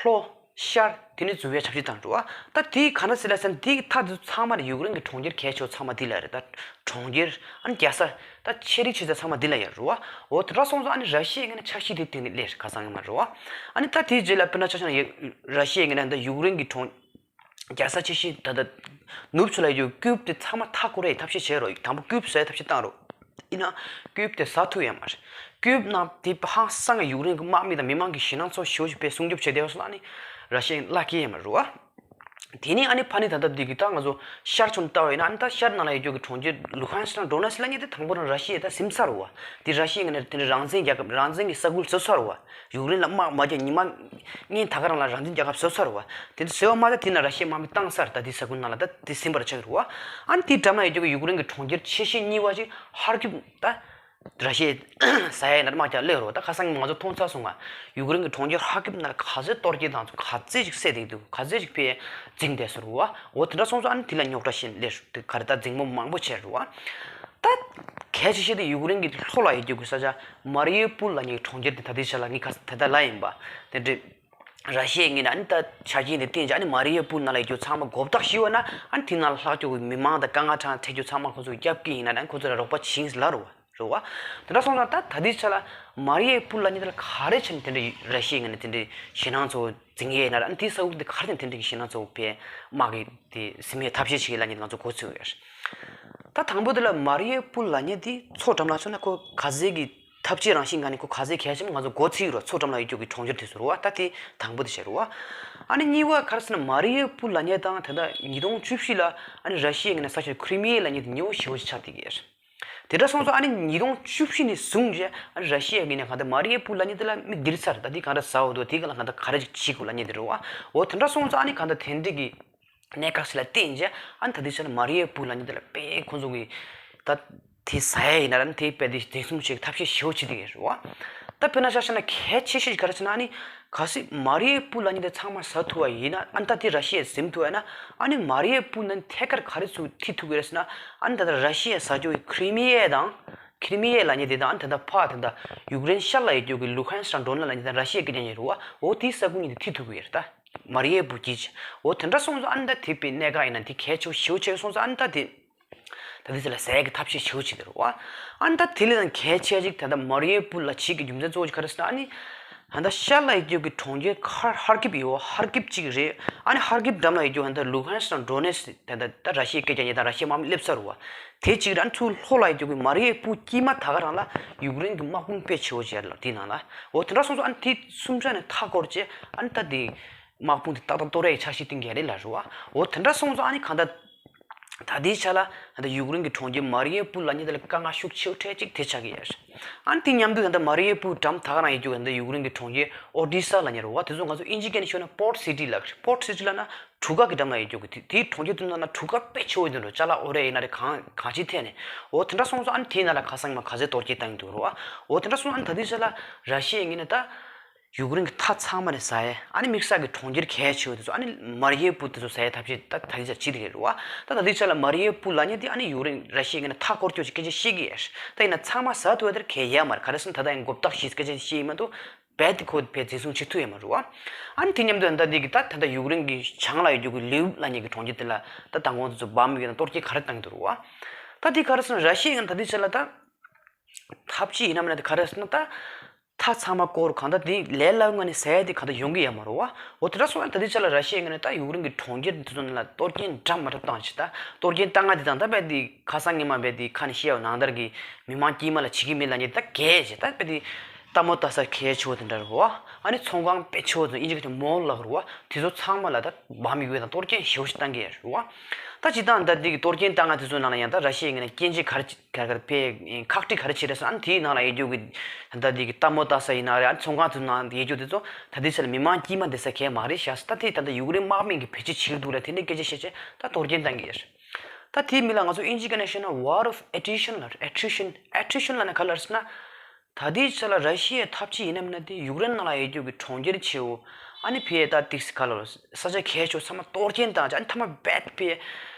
ལྷོ། ཤར། དེ་ནས་འཛུལ་བའི་འཆར་གཞི་བཏང་འགྲོ་བ། ད་དེའི་ག་འདྲ་ཟེར་ལ་ཟེར་ན་དེའི་མཐའ་དེ་ཚོ་ཚང་མ་ལ་ཡུཀ་རེན་གྱི་གྲོང་ཁྱེར་གལ་ཆེ་བ་ཚང་མ་འདི་ལ་རེད། ད་གྲོང་ཁྱེར་ཨ་ནི་རྒྱལ་ས་ད་ཆེ་རིགས་ཆེ་ས་ཚང་མ་འདི་ལ་ཡོད་རེད་བ། འོ་དེ་འདྲ་སོང་ཙང་ཨ་ནི་ར་ཤི་ཡའི་ངོས་ནས་འཆར་གཞི་དེ་སྟེང་ནས་སླེབས་རེད། ཁ་སང་ངས་མ་རེད་བ། ཨ་ནི་ད་དེའི་རྗེས་ལ་དཔེར་ན་ཆ་བཞག་ན་ཡ་ར་ཤི་ཡའི་ངོས་ནས་ད་ཡུཀ་རེན་གྱི་གྲོང་རྒྱལ་ས་ཆེ་ཤོས་ད་ལྟ་ནུབ་ཕྱོགས་ལ་ཡོད་ཀིབ་དེ་ཚང་མ་མཐའ་བསྐོར་ཡའི་ཐབས་ཤེས་བྱས་རོགས། དང་པོ་ཀིབ་བཟོ་ཡའི་ཐབས་ཤེས་བཏང་རོགས། ཡིན་ན་ཀིབ་དེ་ཟ་ཐུབ་ཡ་མ་རེད། ཀིབ་ནང་དེ་ཧང་སང་གི་ཡུཀ་རེན་གྱི་དམག་མི་དང་མི་མང་གི་ཞེད་སྣང་ཚོ་ཞེ་པོ་ཞིག་དཔེ་སྲུང་སྐྱོབ་བྱས་བསྡད་པ་སོང་ཨ་ནི་ར་ཤི་ཡའི་བླ་སྐྱེལ་ཡ་མ་རེད་བ། དེ་ནས་ཨ་ནི་ཕ་ནི་ད་ལྟ་འདི་གི་ད་ང་ཚོ་ཤར་ཕྱོགས་ནས་ལྟ་བ་ཡིན་ན། ཨ་ནི་ད་ཤར་ནང་ལ་ཡོད་རྒྱུ་གི་གྲོང་ཁྱེར་ལུ་ཧན་སི་དང་ཌོ་ནེ་སི་ལབ་མཁན་དེ་དང་པོ་རང་ར་ཤི་ཡས་ད་ཟིན་ཚར་བ། དེ་ར་ཤི་ཡས་ངོས་ནས་དེ་འདྲའི་རང་བཙན་རྒྱལ་ཁབ་རང་བཙན་གྱི་ས་ཁུལ་བཟོས་ཚར་བ། ཡུཀ་རེན་ལ་དམག་མ་རྒྱག་ཉི་མ་ངན་ད་ག་རང་ལ་རང་བཙན་རྒྱལ་ཁབ་བཟོས་ཚར་བ། དེ་འདྲ་བཟོས་པ་མ་ཚད་དེ་ན་ར་ཤི་ཡས་དམག་མི་བཏང་ཚར། ད་དེ་ས་ཁུལ་ནང་ལ་ད་དེ་ཟིན་པར་ཆགས་ཀྱི་རེད་བ། ཨ་ནི་དེའི་འགྲམ་ན་ཡོད་རྒྱུ་གི་ཡུཀ་རེན་གྱི་གྲོང་ཁྱེར་ཆེ་ཤོས་གཉིས་པ་ཅིག་ཧར་ཀིབ་ད། ར་ཤི་ཡས་ཟ་ཡས་ནར་དམག་རྒྱག་སླེབས་རོ། ད་ཁ་སང་ང་ཚོ་མཐོང་ཚར་སོང་ང་། ཡུཀ་རེན་གྱི་གྲོང་ཁྱེར་ཧར་ཀིབ་ནར་ག་ཚོད་གཏོར་སྐྱོན་བཏང་སོང་། ག་ཚོད་ཅིག་བསད་བསྡད་འདུག་ག་ཚོད་ཅིག་ཕར་འཛིངས་བསྡད་སོང་རོ་བ། འོ་དེ་འདྲ་སོང་ཙང་ཨ་ནི་དེ་ལ་རྙོག་དྲ་ཞིག་སླེབས་རོ། དེ་ག་རེ་ད་འཛིང་མོ་མང་པོ་བྱས་རོ་བ། ད་གལ་ཆེ་ཤོས་དེ་ཡུཀ་རེན་གྱི་ལྷོ་ལ་ཡོད་རྒྱུ་གི་ས་ཆ་མ་རི་ཡུ་པུལ་ལབ་མཁན་གྱི་གྲོང་ཁྱེར་དེ་ད་ལྟའི་ཆ་ལ་ངས་ཁ་ད་ལྟ་ལ་ཡིན་པ་དེ་འདྲ། ར་ཤི་ཡས་ངོས་ནས་ཨ་ནི་ད་ཆ་རྐྱེན་དེ་བསྟན་བྱས་ཨ་ནི་མ་རི་ཡུ་པུལ་ནང་ལ་ཡོད་རྒྱུ་ཚང་མ་མགོ་བཏགས་ཞུས་པ་ན། ཨ་ནི་དེ་ནང་ལ་ལྷག་རྒྱུ་གི་མི་མང་དང་དཀའ་ངལ་ཁྲག་འཐེན་རྒྱུ་ཚང་མ་ཁོ་ཚོ་རྒྱབ་ཀྱི་ཡིན་ན་ཨ་ནི་ཁོ་ཚོ་ལ་རོགས་པ་བྱིན་ལ་རོ་བ། རེད་བ། དེ་འདྲ་སོང་ཙང་ད་ད་ལྟའི་ཆ་ལ་མ་རི་ཡུ་པུལ་ལབ་མཁན་དེ་ལ་ག་རེ་བྱས་ནས་དེ་འདྲའི་ར་ཤི་ཡའི་ངོས་ནས་དེ་འདྲའི་ཞེད་སྣང་ཚ་པོ་འཛིན་གྱི་ཡོད་ན་ར། ཨ་ནི་དེའི་ས་ཁུལ་དེ་ག་རེ་བྱས་ནས་དེ་འདྲའི་ཞེད་སྣང་ཚ་པོ་བྱས་དམག་གི་དེ་ཟིན་མེད་ཐབས་ཤེས་བྱེད་ཀྱི་ལབ་མཁན་དེ་ང་ཚོ་གོ་ཚོད་ཡོད། ད་དང་པོ་དེ་ལ་མ་རི་ཡུ་པུལ་ལབ་མཁན་དེ་མཚོ་འགྲམ་ལ་མཚོན་ན་ཁོ་ག་ཚད་ཀྱི་ཐབས་ཇུས་རང་བཞིན་ག་ནས་ཁོ་ག་ཚད་གལ་ཆེན་པོ་ང་ཚོ་མགོ་ཚོད་རོ། མཚོ་འགྲམ་ལ་ཡོད་རྒྱུ་གི་གྲོང་ཁྱེར་དེ་ཚོ་རོ་བ། ད་དེ་དང་པོ་དེ་བྱས་རོ་བ། ཨ་ནི་གཉིས་པ་ག་རེ་ཟེར་ན་མ་རི་ཡུ་པུལ་ལབ་མཁན་དང་དེ་ད་ཉིས་སྟོང་བཅུ་བཞི་ལ་ཨ་ནི་ར་ཤི་ཡའི་ངོས་ནས་ས་ཆ་ཁི་རི་མི་ཡ་ལབ་མཁན་དེ་ཉེ་བོ་ཞེ་པོ་ཅིག་ཆགས་བསྡད་ཀྱི་ཡོད། དེ་འདྲ་སོང་ཙང་ཨ་ནི་ཉིས་སྟོང་བཅུ་བཞི་ནས་བཟུང་བྱས་ཨ་ནི་ར་ཤི་ཡའི་ངོས་ནས་གང་ལྟར་མ་རི་ཡུ་པུལ་ལབ་མཁན་དེ་ལ་མི་སྒྱིར་ཚར། ད་དེ་གང་འདྲ་ཟ་འོ་དོ་དེ་ག་ལ་གང་ལྟར་ག་རེ་ཅིག་བྱེད་དགོས་ལབ་མཁན་དེ་རེད་བ། འོ་དེ་འདྲ་སོང་ཙང་ཨ་ནི་གང་ལྟར་དེ་འདྲ་གི་གནད་འགག་ཞིག་ལ་བརྟེན་བྱས་ཨ་ནི་ད་ལྟའི་ཆ་ལ་མ་རི་ཡུ་པུལ་ལབ་མཁན་དེ་ལ་དཔེ་ཁོང་ཚོ་གི་ད་དེ་ཟ་ཡ་ཡིན་ན་ར་ནི་དེ་དཔེ་དེ་འཛིན་བཟུང་བྱེད་ཐབས་ཤེས་ཞེ་པོ་བྱེད་བསྡད་ཀྱི་རེད་བ། ད་དཔེར་ན་ཆ་བཞག་ན་གལ་ཆེ་ཤོས་ཅིག་ག་རེ་ཟེར་ན། ཨ་ནི་གལ་སྲིད་མ་རི་ཡུ་པུལ་ལབ་མཁན་དེ་ཚང་མ་ཟ་ཐུབ་པ་ཡིན་ན། ཨ་ནི་ད་དེ་ར་ཤི་ཡས་ཟིན་ཐུབ་པ་ཡིན་ན། ཨ་ནི་མ་རི་ཡུ་པུལ་ནང་ཐད་ཀར་ག་རེ་ཚུར་ཐེ་ཐུབ་ཀྱི་རེད་ཟེར་ན། ཨ་ནི་ད་ལྟ་ར་ཤི་ཡས་ཟ་རྒྱུ་གི་ཁི་རི་མི་ཡ་དང་། ཁི་རི་མི་ཡ་ལབ་མཁན་དེ་དང་ཨ་ནི་ད་ལྟ་ཕ་ད་ལྟ་ཡུཀ་རེན་ཤར་ལ་ཡོད་རྒྱུ་གི་ལུ་ཧན་སི་དང་ཌོ་ནེ་སི་ལབ་མཁན་དེ་དང་ར་ཤི་ཡའི་སྐད་ཆ་ཉན་རུ་བ། འོ་དེའི་ས་ཁུལ་གཉིས་དེ་ཐེ་ཐུབ་ཀྱི་ཡོད་རེད། ད་མ་རི་ཡུ་པུལ་གྱིས། འོ་དེ་འདྲ་སོང་ཙང་ཨ་ནི་ད་དེ་དཔེ་གནད་འགག་ཡིན་ན་དེ་གལ་ཆེ་བོ་ཞེ་པོ་ཆགས་སོང་ཙང་ཨ་ནི་ད་དེ། ད་དེ་ཚོ་ལ་ཟས་ཀྱི་ཐབས་ཤེས་ཞེ་པོ་བྱེད་དེ་རུ་བ། ཨ་ནི་ད་དེ་ལས་ཀྱང་གལ་ཆེ་ཅིག་ད་ལྟ་མ་རི་ཡུ་པུལ་ལ་བྱེད་ཀྱི་རྒྱུ་མཚན་གཙོ་བོ་ཅིག་ག་རེ་ཟེར་ན། ཨ་ནི་ད་ལྟ་ཤར་ལ་ཡོད་རྒྱུ་གི་གྲོང་ཁྱེར་ཁར་ཧར་ཀིབ་ཡོད་བ། ཧར་ཀིབ་གཅིག་རེད། ཨ་ནི་ཧར་ཀིབ་འགྲམ་ལ་ཡོད་རྒྱུ་ད་ལྟ་ལུ་ཧན་སི་དང་ཌོ་ནེ་སི་ད་ལྟ་ད་ར་ཤི་ཡའི་སྐད་ཆ་ཉན་དང་ར་ཤི་ཡའི་དམག་མི་སླེབས་ཚར་རུ་བ། དེ་གཅིག་རེད། ཨ་ནི་ཚུར་ལྷོ་ལ་ཡོད་རྒྱུ་གི་མ་རི་ཡུ་པུལ་དཀྱིལ་མ་ད་ག་རང་ལ་ཡུཀ་རེན་གྱི་དམག་དཔུང་དཔེ་ཆེ་བོ་ཅིག་ཡོད་རེད་ལ། དེའི་ནང་ལ། འོ་དེ་འདྲ་སོང་ཙང་ཨ་ནི་དེ་གསུམ་ཆ་ནས་མཐའ་བསྐོར་བྱས་ཨ་ནི་ད་དེ་དམག་དཔུང་དེ་ཏག་ཏག་གཏོར་ཡའི་འཆར་གཞི་བཏིང་གི་རེད་ལ་རུ་བ། འོ་དེ་འདྲ་སོང་ཙང་ཨ་ནི་གང་ལྟར། ད་ལྟའི་ཆ་ལ་ད་ལྟ་ཡུཀ་རེན་གྱི་གྲོང་ཁྱེར་མ་རི་ཡུ་པུལ་ལབ་མཁན་དེ་ལ་དཀའ་ངལ་ཤུགས་ཆེ་བོ་འཕྲད་ཅིག་དེ་ཆགས་ཀྱི་ཡོད་རེད། ཨ་ནི་དེ་མཉམ་དུ་ད་ལྟ་མ་རི་ཡུ་པུལ་འགྲམ་ད་ག་རང་ཡོད་རྒྱུ་ད་ལྟ་ཡུཀ་རེན་གྱི་གྲོང་ཁྱེར་ཨོ་ཌི་ས་ལབ་མཁན་རུ་བ། དེ་ཚོ་ང་ཚོ་ཨིན་ཇི་སྐད་ནས་ཤོད་ན་པོར་ཊི་སི་ཊི་ལབ་རེད། པོར་ཊི་སི་ཊི་ལབ་ན་གྲུ་ཁ་གི་འགྲམ་ལ་ཡོད་རྒྱུ་གི་དེ་དེའི་གྲོང་ཁྱེར་དེ་ནང་ན་གྲུ་ཁ་དཔེ་ཆེ་བོ་ཡོད་འདུག་ཅ་ལག་དབོར་ཡ་ཡིན་ན་རེད། གང་གང་ཅིའི་ཐད་ནས། འོ་དེ་འདྲ་སོང་ཙང་ཨ་ནི་དེའི་ནང་ལ་ཁ་སང་མ་ག་ཚོད་གཏོར་སྐྱོན་བཏང་གི་འདུག་རུ་བ། འོ་དེ་འདྲ་སོང་ཙང་ཨ་ནི་ད་ལྟའི་ཆ་ལ་ར་ཤི་ཡའི་ངོས་ནས་ད། ཡུཀ་རེན་གྱི་མཐའ་ཚང་མ་ནས་ཟ་ཡས། ཨ་ནི་དམིགས་བསལ་གྱི་གྲོང་ཁྱེར་གལ་ཆེ་བ་དེ་ཚོ་ཨ་ནི་མ་རི་ཡུ་པུལ་དེ་ཚོ་ཟ་ཡས་ཐབས་ཤེས་ད་ད་ལྟའི་ཆར་བྱེད་བསྡད་ཀྱི་རེད་བ། ད་ད་ལྟའི་ཆར་ལ་མ་རི་ཡུ་པུལ་ལབ་མཁན་དེ་ཨ་ནི་ཡུཀ་རེན་ར་ཤི་ཡའི་ངོས་ནས་མཐའ་སྐོར་སྐྱོད་ཀྱི་སྐད་ཆ་བཤད་ཀྱི་ཡོད་རེད། ད་ཡིན་ན་ཚང་མ་ཟ་ཐུབ་ཡ་དེར་གལ་ཡོད་མ་རེད། ག་རེ་ཟེར་ན་ད་ལྟ་ཡང་མགོ་བཏགས་ཤིག་སྐད་ཆ་བཤད་ཡིན་མ་གཏོགས་རྦད་དེ་ཁོ་བས་འཛིན་བཟུང་བྱེད་ཐུབ་ཡ་མ་རེད་བ། ཨ་ནི་དེ་མཉམ་དུ་ད་ལྟ་འདི་གི་ད་ད་ལྟ་ཡུཀ་རེན་གྱི་བྱང་ལ་ཡོད་རྒྱུ་གི་ལིབ་ལབ་མཁན་གྱི་གྲོང་ཁྱེར་དེ་ལ་ད་མདང་དགོང་དེ་ཚོ་འབམ་ཡོད་ན་གཏོར་སྐྱོན་ག་རེ་བཏང་གི་འདུག་རེད་བ། ད་དེ་ག་རེ་ཟེར་ན་ར་ཤི་ཡའི་ངོས་ནས་ད་ལྟའི་ཆར་ལ་ད། ཐབས་ཇུས་ཡིན་ནམ་ན་དེ་ག་རེ་ཟེར་ན་ད། མཐའ་ཚང་མ་བསྐོར་གང་ལྟར་དེ་ལས་སླ་བོའི་ངང་ནས་ཟ་ཡ་དེ་གང་ལྟར་ཡོང་གི་ཡོད་མ་རེད་བ། འོ་དེ་འདྲ་སོང་ཙང་ད་ལྟའི་ཆ་ལ་ར་ཤི་ཡའི་ངོས་ནས་ད་ཡུཀ་རེན་གྱི་གྲོང་ཁྱེར་དེ་ཚོ་ནང་ལ་གཏོར་སྐྱོན་འདྲ་མི་འདྲ་བཏང་བྱས། ད་གཏོར་སྐྱོན་བཏང་ང་དེ་དང་ད་རྦད་དེ་ཁ་སང་ཉི་མ་རྦད་དེ་ཁ་ནས་བཤད་པ་ནང་ལྟར་གྱི་མི་མང་དཀྱིལ་མ་ལ་བྱེད་ཀྱི་མེད་ལབ་མཁན་ད་གས་བྱས། ད་རྦད་དེ་ལྟད་མོ་ལྟ་ས་གལ་ཆེ་བོ་དེ་འདྲ་རེད་བ། ཨ་ནི་ཚོང་ཁང་དཔེ་ཆེ་བོ་དེ་ཚོ་ཨིན་ཇི་སྐད་ཀྱི་མོལ་ལབ་རེད་བ། དེ་ཚོ་ཚང་མ་ལ་ད་འབམ་ཡོད་དང་གཏོར་སྐྱོན་ཞེ་པོ་ཞིག་བཏང་གི་ཡོད་རེད་བ། ད་སྤྱིར་བཏང་ད་དེ་གི་གཏོར་སྐྱོན་བཏང་ང་དེ་ཚོ་ནང་ལ་ཡང་ད་ར་ཤི་ཡའི་ངོས་ནས་སྐྱོན་བརྗོད་ག་རེ་ག་རེ་ག་རེ་དཔེ་ཁག་དཀྲི་ག་རེ་བྱེད་རེད་ཟེར་ན། ཨ་ནི་དེའི་ནང་ལ་ཡོད་རྒྱུ་གི་ད་ལྟ་དེ་གི་ལྟད་མོ་ལྟ་ས་ཡིན་ན་རེད། ཨ་ནི་ཚོང་ཁང་དེ་ནང་ཡོད་རྒྱུ་དེ་ཚོ་ད་ལྟའི་ཆ་ལ་མི་མང་དཀྱིལ་མ་བསྡད་ས་གང་ཡང་མ་རེད་ཤག་ཟེར། ད་དེ་ད་ལྟ་ཡུཀ་རེན་དམག་མི་གིས་བེད་སྤྱོད་བྱེད་ཀྱི་འདུག་ལབ་དེ་འདྲའི་སྐད་ཆ་བཤད་བྱས་ད་གཏོར་སྐྱོན་བཏང་གི་ཡོད་རེད། ད་དེའི་མི་ལ་ང་ཚོ་ཨིན་ཇི་སྐད་ནས་བཤད་ན་war of attrition ལབ་རེད། ཨེ་ཊི་རི་ཤན། ཨེ་ཊི་རི་ཤན་ལབ་ན་ག་རེ་ལབ་རེད་ཟེར་ན། ད་ལྟའི་ཆ་ལ་ར་ཤི་ཡའི་ཐབས་ཇུས་ཡིན་ནམ་ན་དེ་ཡུཀ་རེན་ནང་ལ་ཡོད་རྒྱུ་གི་གྲོང་ཁྱེར་ཆེ་བོ། ཨ་ནི་ཕར་ད་ཏིག་སི་ག་ལ་ས་ཆ་གལ་ཆེ་བོ་ཚང་མ་གཏོར་སྐྱོན་བཏང་བྱས། ཨ་ནི་མཐའ་མ་རྦད་དེ་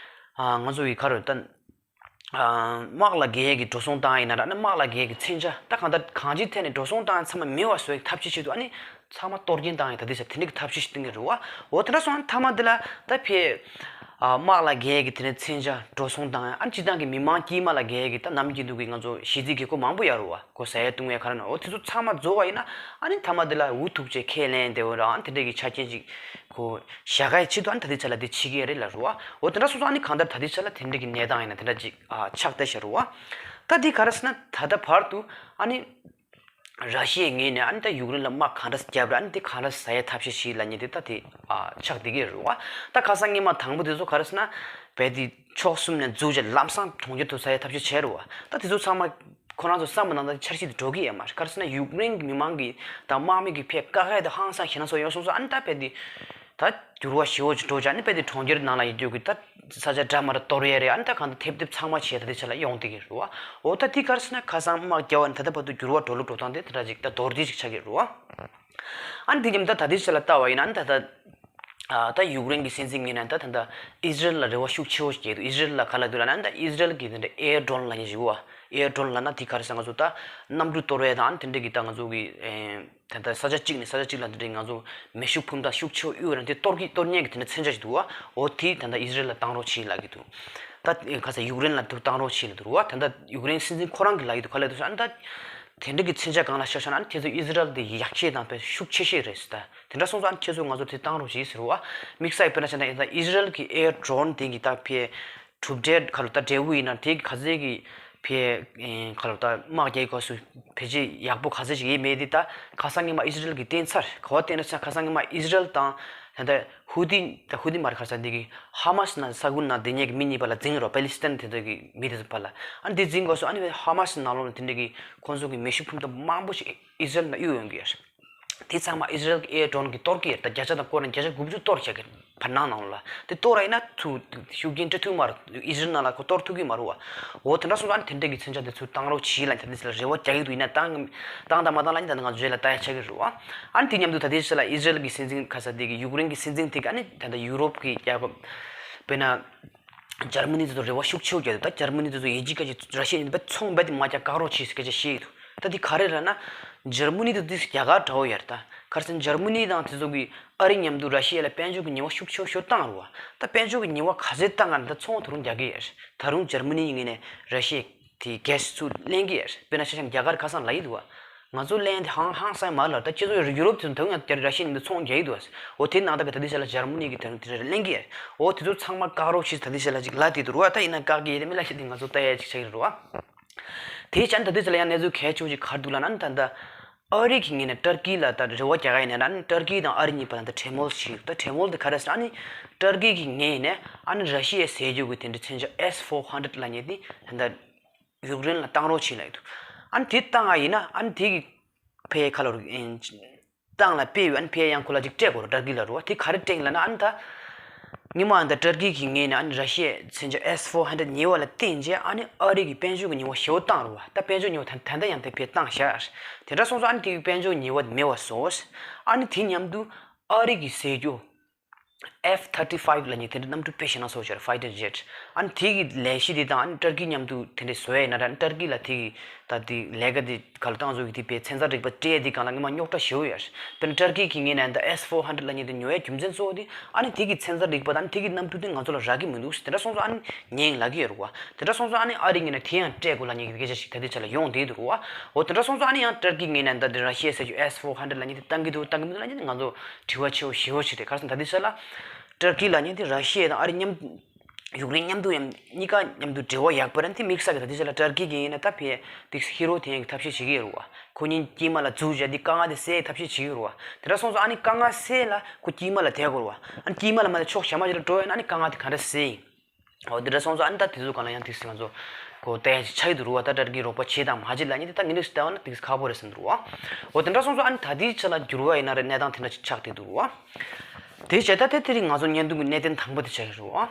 ཕར་ང་ཚོ་ཡི་ག་རེ་ད་དམག་ལ་རྒོལ་གྱི་འགྲོ་སོང་བཏང་ཡིན་ན་ར། ཨ་ནི་དམག་ལ་རྒོལ་གྱི་མཚོན་ཆ་ད་གང་ལྟར་གང་ཅིའི་ཐད་ནས་འགྲོ་སོང་བཏང་ཚང་མ་མེད་པ་བཟོ་ཡའི་ཐབས་ཇུས་བྱེད་དུས་ཨ་ནི་ཚང་མ་གཏོར་སྐྱོན་བཏང་ཡིན། ད་ལྟའི་ཆ་དེ་འདྲ་གི་ཐབས་ཇུས་ཤིག་བཏིང་གི་རེད་བ། འོ་དེ་འདྲ་སོང་ཙང་མཐའ་མ་དེ་ལ་ད་ཕར་དམག་ལ་རྒོལ་གྱི་དེ་འདྲའི་མཚོན་ཆ་འགྲོ་སོང་བཏང་ཡ། ཨ་ནི་སྤྱིར་བཏང་གི་མི་མང་དཀྱིལ་མ་ལ་རྒོལ་གྱི་ད་ནམ་རྒྱུན་དུ་གི་ང་ཚོ་ཞི་རྩའི་རྒྱལ་ཁབ་མང་པོ་ཡོད་རེད་བ། ཁོ་ཟ་ཡ་བཏུང་ཡ་ག་རེ་ན། འོ་དེ་ཚོ་ཚང་མ་རྫོགས་པ་ཡིན་ན་ཨ་ནི་མཐའ་མ་དེ་ལ་འུ་ཐུག་བྱས་ཁས་ལེན་བསྡད་འོ་ར། ཨ་ནི་དེ་འདྲ་གི་ཆ་རྐྱེན་ཅིག་ཁོ་བཞག་ཡའི་ཆེད་དུ་ཨ་ནི་ད་ལྟའི་ཆ་ལ་དེ་བྱེད་ཀྱི་ཡོད་རེད་ལབ་རེད་བ། འོ་དེ་འདྲ་སོང་ཙང་ཨ་ནི་གང་ལྟར་ད་ལྟའི་ཆ་ལ་དེ་འདྲ་གི་གནས་སྟངས་ཡིན་ན་དེ་འདྲ་ཅིག་ཨ་ཆགས་བསྡད་བཞག་རེད་བ། ད་དེ་ག་རེ་ཟེར་ན་ད་ལྟ་བར་དུ་ཨ་ནི་ ར་ཤི་ཡའི་ངོས་ནས་ཨ་ནི་ད་ཡུཀ་རེན་ལ་དམག་གང་འདྲ་བརྒྱབ་ར། ཨ་ནི་དེ་གང་འདྲ་ཟ་ཡའི་ཐབས་ཤེས་ཤིག་ལབ་མཁན་དེ་ད་དེ་ཨ་ཆགས་བསྡད་ཀྱི་རེད་བ། ད་ཁ་སང་སྔོན་མ་དང་པོ་དེ་ཚོ་ག་རེ་ཟེར་ན། རྦད་དེ་ཕྱོགས་གསུམ་ནས་འཛུལ་བྱས་ལམ་སང་གྲོང་ཁྱེར་དུ་ཟ་ཡའི་ཐབས་ཤེས་བྱས་རེད་བ། ད་དེ་ཚོ་ཚང་མ་ཁོ་རང་ཚོ་བསམ་པ་ནང་ད་འཆར་གཞི་དེ་འགྲོ་གི་ཡོད་མ་རེད། ག་རེ་ཟེར་ན་ཡུཀ་རེན་གྱི་མི་མང་གི་ད་དམག་མི་གི་ཕེ་དཀའ་ངལ་དེ་ཧང་སང་ཞེ་ན་སོ་ཡོང་སོང་ཙང་། ཨ་ནི་ད་རྦད་དེ་ད་འགྱུར་བ་ཞེ་པོ་ཅིག་འགྲོ་བྱས། ཨ་ནི་རྦད་དེ་གྲོང་ཁྱེར་ནང་ལ་ཡོད་རྒྱུ་གི་ད་ས་ཆ་འདྲ་མི་འདྲ་གཏོར་ཡས་རེད། ཨ་ནི་ད་གང་ལྟར་ཐེབས་ཐེབས་ཚང་མ་བྱས་ད་དེ་ཆ་ལ་ཡོང་བསྡད་ཀྱི་རེད་བ། འོ་ད་དེ་ག་རེ་ཟེར་ན་ཁ་སང་དམག་རྒྱག་པ་ནས་ད་ལྟ་བར་དུ་འགྱུར་བ་འགྲོ་ལུགས་འགྲོ་སྟངས་དེ་དེ་འདྲ་ཅིག་ད་མདོར་བསྡུས་ཅིག་ཆགས་ཀྱི་རེད་བ། ཨ་ནི་དེ་མཉམ་དུ་ད་ལྟའི་ཆ་ལ་ལྟ་བ་ཡིན་ན། ཨ་ནི་ད་ལྟ་ཨ་ད་ཡུཀ་རེན་གྱི་སྲིད་འཛིན་ངོས་ནས་ད་ད་ལྟ་ཨི་ཟི་རེལ་ལ་རེ་བ་ཤུགས་ཆེ་བོ་ཞིག་རྒྱག་འདུག་ཨི་ཟི་རེལ་ལ་ག་ལབ་འདུག་ལབ་ན། ཨ་ནི་ད་ཨི་ཟི་རེལ་གྱི་དེ་འདྲ་ཨེར་ཌོ་རོན་ལབ་མཁན་ཞིག་ཡོད་བ། ཨེར་ཌོ་རོན་ལབ་ན་དེ་ག་རེ་ཟེར། ང་ཚོ་ད་གནམ་གྲུ་གཏོར་ཡས་དང་དེ་འདྲ་གི་ད་ང་ཚོ་གི་ཨེ་ད་ལྟ་ས་ཆ་གཅིག་ནས་ས་ཆ་གཅིག་ལ་དེ་འདྲའི་ང་ཚོ་མེ་ཤུགས་འཕུར་མདའ་ཤུགས་ཆེ་བོ་གཡུག་རན་དེ་གཏོར་གི་གཏོར་མཁན་གྱི་དེ་འདྲ་མཚོན་ཆ་ཞིག་འདུག་བ། འོ་དེ་ད་ལྟ་ཨི་ཟི་རེལ་ལ་བཏང་རོགས་བྱེད་ལབ་ཀྱི་འདུག་ད་ཁ་སང་ཡུཀ་རེན་ལ་དེ་བཏང་རོགས་བྱེད་ལབ་འདུག་བ། ད་ལྟ་ཡུཀ་རེན་སྲིད་འཛིན་ཁོ་རང་གིས་ལབ་ཀྱི་འདུག་ག་ལབ་འདུག་ཟེར་ན། ད་དེ་འདྲ་གི་མཚོན་ཆ་སྒང་ལ་བཞག་བཞག་ན། ཨ་ནི་ཁྱེད་ཚོ་ཨི་ཟི་རེལ་དེ་ཡག་ཤོས་དང་དཔེ་ཤུགས་ཆེ་ཤོས་རེད་ཟེར། ད་དེ་འདྲ་སོང་ཙང་ཨ་ནི་ཁྱེད་ཚོ་ང་ཚོ་དེ་བཏང་རོགས་བྱེད་ཟེར་བ། དམིགས་བསལ་དཔེར་ན་བྱས་ན་ད་ལྟ་ཨི་ཟི་རེལ་གྱི་ཨེར་ཌོ་རོན་དེ་གི་ད་ཕེ་གྲུབ་འབྲས་ཁ་ལོ་ད་འབྲས་བུ་ཡིན་ན་དེ་ག་ཚད་ཀྱི་ཕེ་ཁ་ལོ་ད་དམག་རྒྱག་སྐབས་སུ་ཕལ་ཆེར་ཡག་པོ་ག་ཚད་ཅིག་ཡོད་མེད་དེ་ད་ཁ་སང་སྔོན་མ་ཨི་ཟི་རེལ་གྱིས་བསྟན་ཚར། ག་པར་བསྟན་ན་ཟེར་ན། ཁ་སང་སྔོན་མ་ཨི་ཟི་རེལ་དང་ད་ལྟ་ཧུ་ཏི་ད་ཧུ་ཏི་མ་རེད། ག་རེ་ཟེར། འདི་གི་ཧ་མ་སི་ན་ས་ཁུལ་ནང་དེ་ཉིད་ཀྱི་མི་གཉིས་བར་ལ་འཛིང་རོགས། པེ་ལི་སི་ཐན་དེ་ཚོ་གི་མི་དེ་ཚོ་བར་ལ། ཨ་ནི་དེ་འཛིང་སྐབས་སུ་ཨ་ནི་ཧ་མ་སི་ནང་ལོགས་ནས་དེ་འདྲ་གི་ཁོང་ཚོ་གི་མེ་ཤུགས་འཕུར་མདའ་མང་པོ་ཞིག་ཨི་ཟི་རེལ་ནང་གཡུག་ཡོང་གི་ཡོད་རེད། དེ་ཚང་མ་ཨི་ཟི་རེལ་གྱི་ཨེར་ཌོ་རོན་གྱིས་གཏོར་གྱི་ཡོད་རེད། ད་བརྒྱ་ཆ་དང་སྐོར་ན་བརྒྱ་ཆ་དགུ་བཅུ་གཏོར་བཞག་གི་རེད། བར་སྣང་ནང་ལ་དེ་གཏོར་བ་ཡིན་ན་ཚུར་ཤུགས་རྐྱེན་སྤྲད་ཐུབ་མ་རེད། ཨི་ཟི་རེལ་ནང་ལ་ཁོ་གཏོར་ཐུབ་ཀྱི་མ་རེད་བ། འོ་དེ་འདྲ་སོང་ཙང་ཨ་ནི་དེ་འདྲ་གི་མཚོན་ཆ་དེ་ཚུར་བཏང་རོགས་བྱེད་ལབ་ད་ལྟའི་ཆ་ལ་རེ་བ་རྒྱག་གི་འདུག་ཡིན་ན་བཏང་བཏང་དང་མ་བཏང་ལབ་ནི་ད་ང་ཚོ་རྗེས་ལ་ལྟ་ཡ་ཆགས་ཀྱི་རེད་བ། ཨ་ནི་དེ་མཉམ་དུ་ད་ལྟའི་ཆ་ལ་ཨི་ཟི་རེལ་གྱི་སྲིད་འཛིན་ཁ་ས་དེ་གི་ཡུཀ་རེན་གྱི་སྲིད་འཛིན་དེ་ག་ཨ་ནི་ད་ལྟ་ཡུ་རོབ་ཀྱི་རྒྱལ་ཁབ་དཔེར་ན། འཇར་མ་ནི་དེ་ཚོ་རེ་བ་ཤུགས་ཆེ་བོ་རྒྱག་འདུག་ད་འཇར་མ་ནི་དེ་ཚོ་ཡིན་གཅིག་མིན་གཅིག་ར་ཤི་ཡ་ནས་ཚོང་རྦད་དེ་མ་རྒྱག་བཀག་རོགས་བྱེད་ཟེར་སྐད་ཆ་བཤད་ཀྱི་འདུག་ད་འདི་ག་རེ་རེད་ན། འཇར་མ་ནི་དེ་ཚོ་རྒྱ་གར་འདྲ་བོ་ཡོད་རེད། ད་ག་རེ་ཟེར་ན་འཇར་མ་ནི་དང་དེ་ཚོ་གིས་ཨ་རི་མཉམ་དུ་ར་ཤི་ཡ་ལ་དཔལ་འབྱོར་གྱི་ཉེས་པ་ཤུགས་ཆེ་བོ་ཞིག་བཏང་རེད་བ། ད་དཔལ་འབྱོར་གྱི་ཉེས་པ་ག་ཚད་བཏང་ག་ད་ཚོང་ད་རུང་རྒྱག་གི་ཡོད་རེད། ད་རུང་འཇར་མ་ནི་ངོས་ནས་ར་ཤི་ཡ་དེ་གྷེ་སི་ཚུར་ལེན་གྱི་ཡོད་རེད། དཔེར་ན་ཆ་བཞག་ན་རྒྱ་གར་ཁ་སང་ལབ་ཀྱི་འདུག་བ། ང་ཚོ་ལེན་དེ་ཧང་ཧང་སང་མ་ལ། ད་སྤྱི་ཚོགས་ཡུ་རོབ་དེ་ཚོ་ད་རུང་ཡང་རྒྱ་ར་ཤི་ཡ་མཉམ་དུ་ཚོང་རྒྱག་གི་འདུག་བ། འོ་དེ་ནང་ད་གི་ད་ལྟའི་ཆ་ལ་འཇར་མ་ནི་གིས་ད་རུང་དེ་འདྲ་ལེན་གྱི་ཡོད་རེད། འོ་དེ་ཚོ་ཚང་མ་བཀག་རོགས་བྱེད་ད་ལྟའི་ཆ་ལ་ཅིག་ལབ་བསྡད་འདུག་རེད་བ། ད་ཡིན་ན་བཀག་གི་ཡོད་རེད་མི་ལ་ཤི་དེ་ང་ཚོ་ལྟ་ཡ་ཅིག་ཆགས་ཀྱི་རེད་བ། དེའི་ཆ་ནས་ད་ལྟའི་ཆ་ལ་ཡང་གནས་ཚུལ་གལ་ཆེ་བོ་ཅིག་ག་རེ་འདུག་ལབ་ན། ད་ལྟ་ཨ་རི་གི་ངོས་ནས་ཏར་ཀི་ལ་ད་རེ་བ་རྒྱག་ག་ཡིན་ན། ཨ་ནི་ཏར་ཀི་དང་ཨ་རི་གཉིས་བར་ལ་ད་གྲོས་མོལ་ཞིག་ད་གྲོས་མོལ་དེ་ག་རེ་ཟེར་ན། ཨ་ནི་ཏར་ཀི་གི་ངོས་ནས་ཨ་ནི་ར་ཤི་ཡའི་ཟས་རྒྱུ་གི་དེ་འདྲའི་མཚོན་ཆ་ཨེས་ཕོར་ཧན་ཌེ་རེཌ་ལབ་མཁན་དེ་ད་ལྟ་ཡུཀ་རེན་ལ་བཏང་རོགས་བྱེད་ལབ་ཀྱི་འདུག་ཨ་ནི་དེ་བཏང་བ་ཡིན་ན་ཨ་ནི་དེ་གི་ཕའི་ཁ་ལོ་རུ་ཨིན་བཏང་ལ་ཕའི་ཡོད། ཨ་ནི་ཕའི་ཡང་ཁོ་ལ་ཅིག་སྤྲད་དགོས་རེད། ཏར་ཀི་ལ་རུ་བ། དེ་ག་རེ་སྤྲད་ལབ་ན། ཨ་ནི་ད་སྔོན་མ་ཨ་ནི་ད་ཏར་ཀི་གི་ངོས་ནས་ཨ་ནི་ར་ཤི་ཡའི་མཚོན་ཆ་ཨེས་ཕོར་ཧན་ཌེཌ་ཉེ་བ་ལ་བརྟེན་རྗེས་ཨ་ནི་ཨ་རི་གི་དཔལ་འབྱོར་གྱི་ཉེས་པ་ཞེ་པོ་བཏང་རུ་བ། ད་དཔལ་འབྱོར་ཉེས་པ་ད་ད་ལྟ་ཡང་ད་ཕའི་བཏང་བཞག་དེ་འདྲ་སོང་ཙང་ཨ་ནི་དེ་གི་དཔལ་འབྱོར་ཉེས་པ་མེད་པ་བཟོ། ཨ་ནི་དེ་མཉམ་དུ་ཨ་རི་གི་ཟས་རྒྱུ་ཨེཕ་ཐར་ཊི་ཕའིབ་ལབ་མཁན་དེ་འདྲ་གནམ་གྲུ་དཔེ་ཞེ་ན་སོ་ཅར་ཕའི་ཊར་ཇེཊ། ཨ་ནི་དེ་གི་ལས་གཞི་དེ་དང་ཨ་ནི་ཏར་ཀི་མཉམ་དུ་དེ་འདྲ་བཟོ་ཡ་ཡིན་ན་ར། ཨ་ནི་ཏར་ཀི་ལ་དེ་གི་ད་དེ་ལས་ཀ་དེ་ག་ལ་བཏང་བཟོ་གི་དེ་པའི་ཚན་རྩལ་རིག་པ་སྤྲད་དེ་སྒང་ལ་སྔོན་མ་རྙོག་དྲ་ཞེ་པོ་ཡོད་རེད། དཔེར་ན་ཏར་ཀི་གི་ངོས་ནས་ད་ཨེཕ་ཕོར་ཧན་ཌེཌ་ལབ་མཁན་དེ་ཉོ་ཡ་རྒྱུ་མཚན་གཙོ་བོ་དེ་ཨ་ནི་དེ་གི་ཚན་རྩལ་རིག་པ་དང་ཨ་ནི་དེ་གི་གནམ་གྲུ་དེ་ང་ཚོ་ལ་རག་གི་མི་འདུག་དེ་འདྲ་སོང་ཙང་ཨ་ནི་ཉན་ལབ་ཀྱི་ཡོད་རེད་བ། དེ་འདྲ་སོང་ཙང་ཨ་ནི་ཨ་རི་ངོས་ནས་དེ་ཡང་སྤྲད་དགོས་ལབ་མཁན་གྱི་སྐད་ཆ་ཞིག་ད་ལྟའི་ཆ་ལ་ཡོང་བསྡད་འདུག་རེད་བ། འོ་དེ་འདྲ་སོང་ཙང་ཨ་ནི་ཡང་ཏར་ཀི་ངོས་ནས་ད་དེ་ར་ཤི་ཡའི་ཟས་རྒྱུ་ཨེཕ་ཧན་ཌྲེཌ་ལབ་མཁན་དེ་བཏང་གི་འདུག་བཏང་གི་མི་འདུག་ལབ་མཁན་དེ་ང་ཚོ་དྲི་བ་ཆེ་བོ་ཞེ་པོ་ཞིག་རེད། ག་རེ་ཟེར་ན་ད་ལྟའི་ཆ་ལ་ཏུར་ཀི་ལབ་མཁན་དེ་ར་ཤི་ཡ་དང་ཨ་རི་མཉམ་ཡུཀ་རེན་མཉམ་དུ་ཡང་གཉིས་ཀ་མཉམ་དུ་འབྲེལ་བ་ཡག་པོ་རེད། དེ་དམིགས་བསལ་གྱི་ད་ལྟའི་ཆ་ལ་ཏུར་ཀི་གིས་ཡིན་ན་ད་ཕར་དེ་ཧི་རོ་དེ་ཡང་གི་ཐབས་ཤེས་བྱེད་ཀྱི་ཡོད་རེད་བ། ཁོ་གཉིས་དཀྱིལ་མ་ལ་འཛུལ་བྱས་དེ་དཀའ་ངལ་དེ་སེལ་ཐབས་ཤེས་བྱེད་ཀྱི་ཡོད་རེད་བ། དེ་འདྲ་སོང་ཙང་ཨ་ནི་དཀའ་ངལ་སེལ་ལ་ཁོ་དཀྱིལ་མ་ལ་བསྡད་དགོས་རེད་བ། ཨ་ནི་དཀྱིལ་མ་ལ་མ་བསྡད་ཕྱོགས་གཞན་པ་ཞིག་ལ་འགྲོ་ཡོད་ན་ཨ་ནི་དཀའ་ངལ་དེ་ག་འདྲ་སེལ་ཡིན། འོ་དེ་འདྲ་སོང་ཙང་ཨ་ནི་ད་དེ་ཚོ་གང་ལ་ཡང་དེ་ཚོ་ང་ཚོ་གོ་བལྟ་ཡ་ཅིག་ཆགས་ཀྱི་འདུག་རེད་བ། ད་ཏུར་ཀིས་རོགས་པ་བྱེད་དང་མ་བྱེད་ལབ་མཁན་དེ་ད་དངོས་གནས་སུ་བལྟས་པ་ན་དེ་ཁག་པོ་རེད་བསམ་འདུག་རེད་བ། འོ་དེ་འདྲ་སོང་ཙང་ཨ་ནི་ད་ལྟའི་ཆ་ལ་འགྱུར་བ་ཡིན་ན་རེད། གནས་སྟངས་དེ་འདྲ་ཅིག་ཆགས་བསྡད་འདུག་རེད་བ། དེ་བྱས་ད་དེ་དེ་རིང་ང་ཚོ་བརྙན་ཐུང་གི་གནད་དོན་དང་པོ་དེ་ཆགས་ཀྱི་རེད་བ།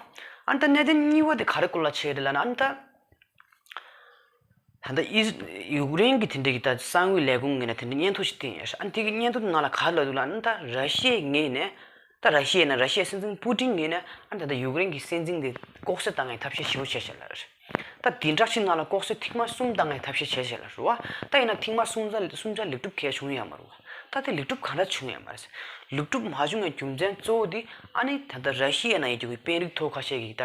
ཨ་ནི་ད་གནད་དོན་གཉིས་པ་དེ་ག་རེ་སྐོར་ལ་ཆགས་ཀྱི་རེད་ལབ་ན། ཨ་ནི་ད་ད་ལྟ་ཨི་ཡུཀ་རེན་གྱི་དེ་འདྲ་གི་ད་གསང་བའི་ལས་ཁུངས་ངོས་ནས་དེ་འདྲ་སྙན་ཐོ་ཞིག་བཏིང་ཡོད་རེད། ཨ་ནི་དེ་གི་སྙན་ཐོ་དེ་ནང་ལ་ག་རེ་ལབ་འདུག་ལབ་ན། ད་ར་ཤི་ཡའི་ངོས་ནས་ད་ར་ཤི་ཡ་ནས་ར་ཤི་ཡའི་སྲིད་འཛིན་པུ་ཏིན་ངོས་ནས་ཨ་ནི་ད་ལྟ་ཡུཀ་རེན་གྱི་སྲིད་འཛིན་དེ་ལྐོག་གསོད་བཏང་ཡའི་ཐབས་ཤེས་ཞེ་པོ་བྱས་བྱས་ལབ་རེད། ད་བདུན་ཕྲག་གཅིག་ནང་ལ་ལྐོག་གསོད་ཐེངས་མ་གསུམ་བཏང་ཡའི་ཐབས་ཤེས་བྱས་བྱས་ལབ་རེད་བ། ད་ཡིན་ན་ཐེངས་མ་གསུམ་ཙམ་གསུམ་ཆ་ལེགས་གྲུབ་གང་ཡང་བྱུང་ཡོད་མ་རེད་བ། ད་དེ་ལེགས་གྲུབ་གང་འདྲ་བྱུང་ཡོད་མ་རེད། ལེགས་གྲུབ་མ་བྱུང་བའི་རྒྱུ་མཚན་གཙོ་བོ་དེ་ཨ་ནི་ད་ལྟ་ར་ཤི་ཡའི་ནང་ཡོད་རྒྱུ་གི་དཔོན་རིགས་ཐོག་ཁ་ཤས་ཀྱི་ད་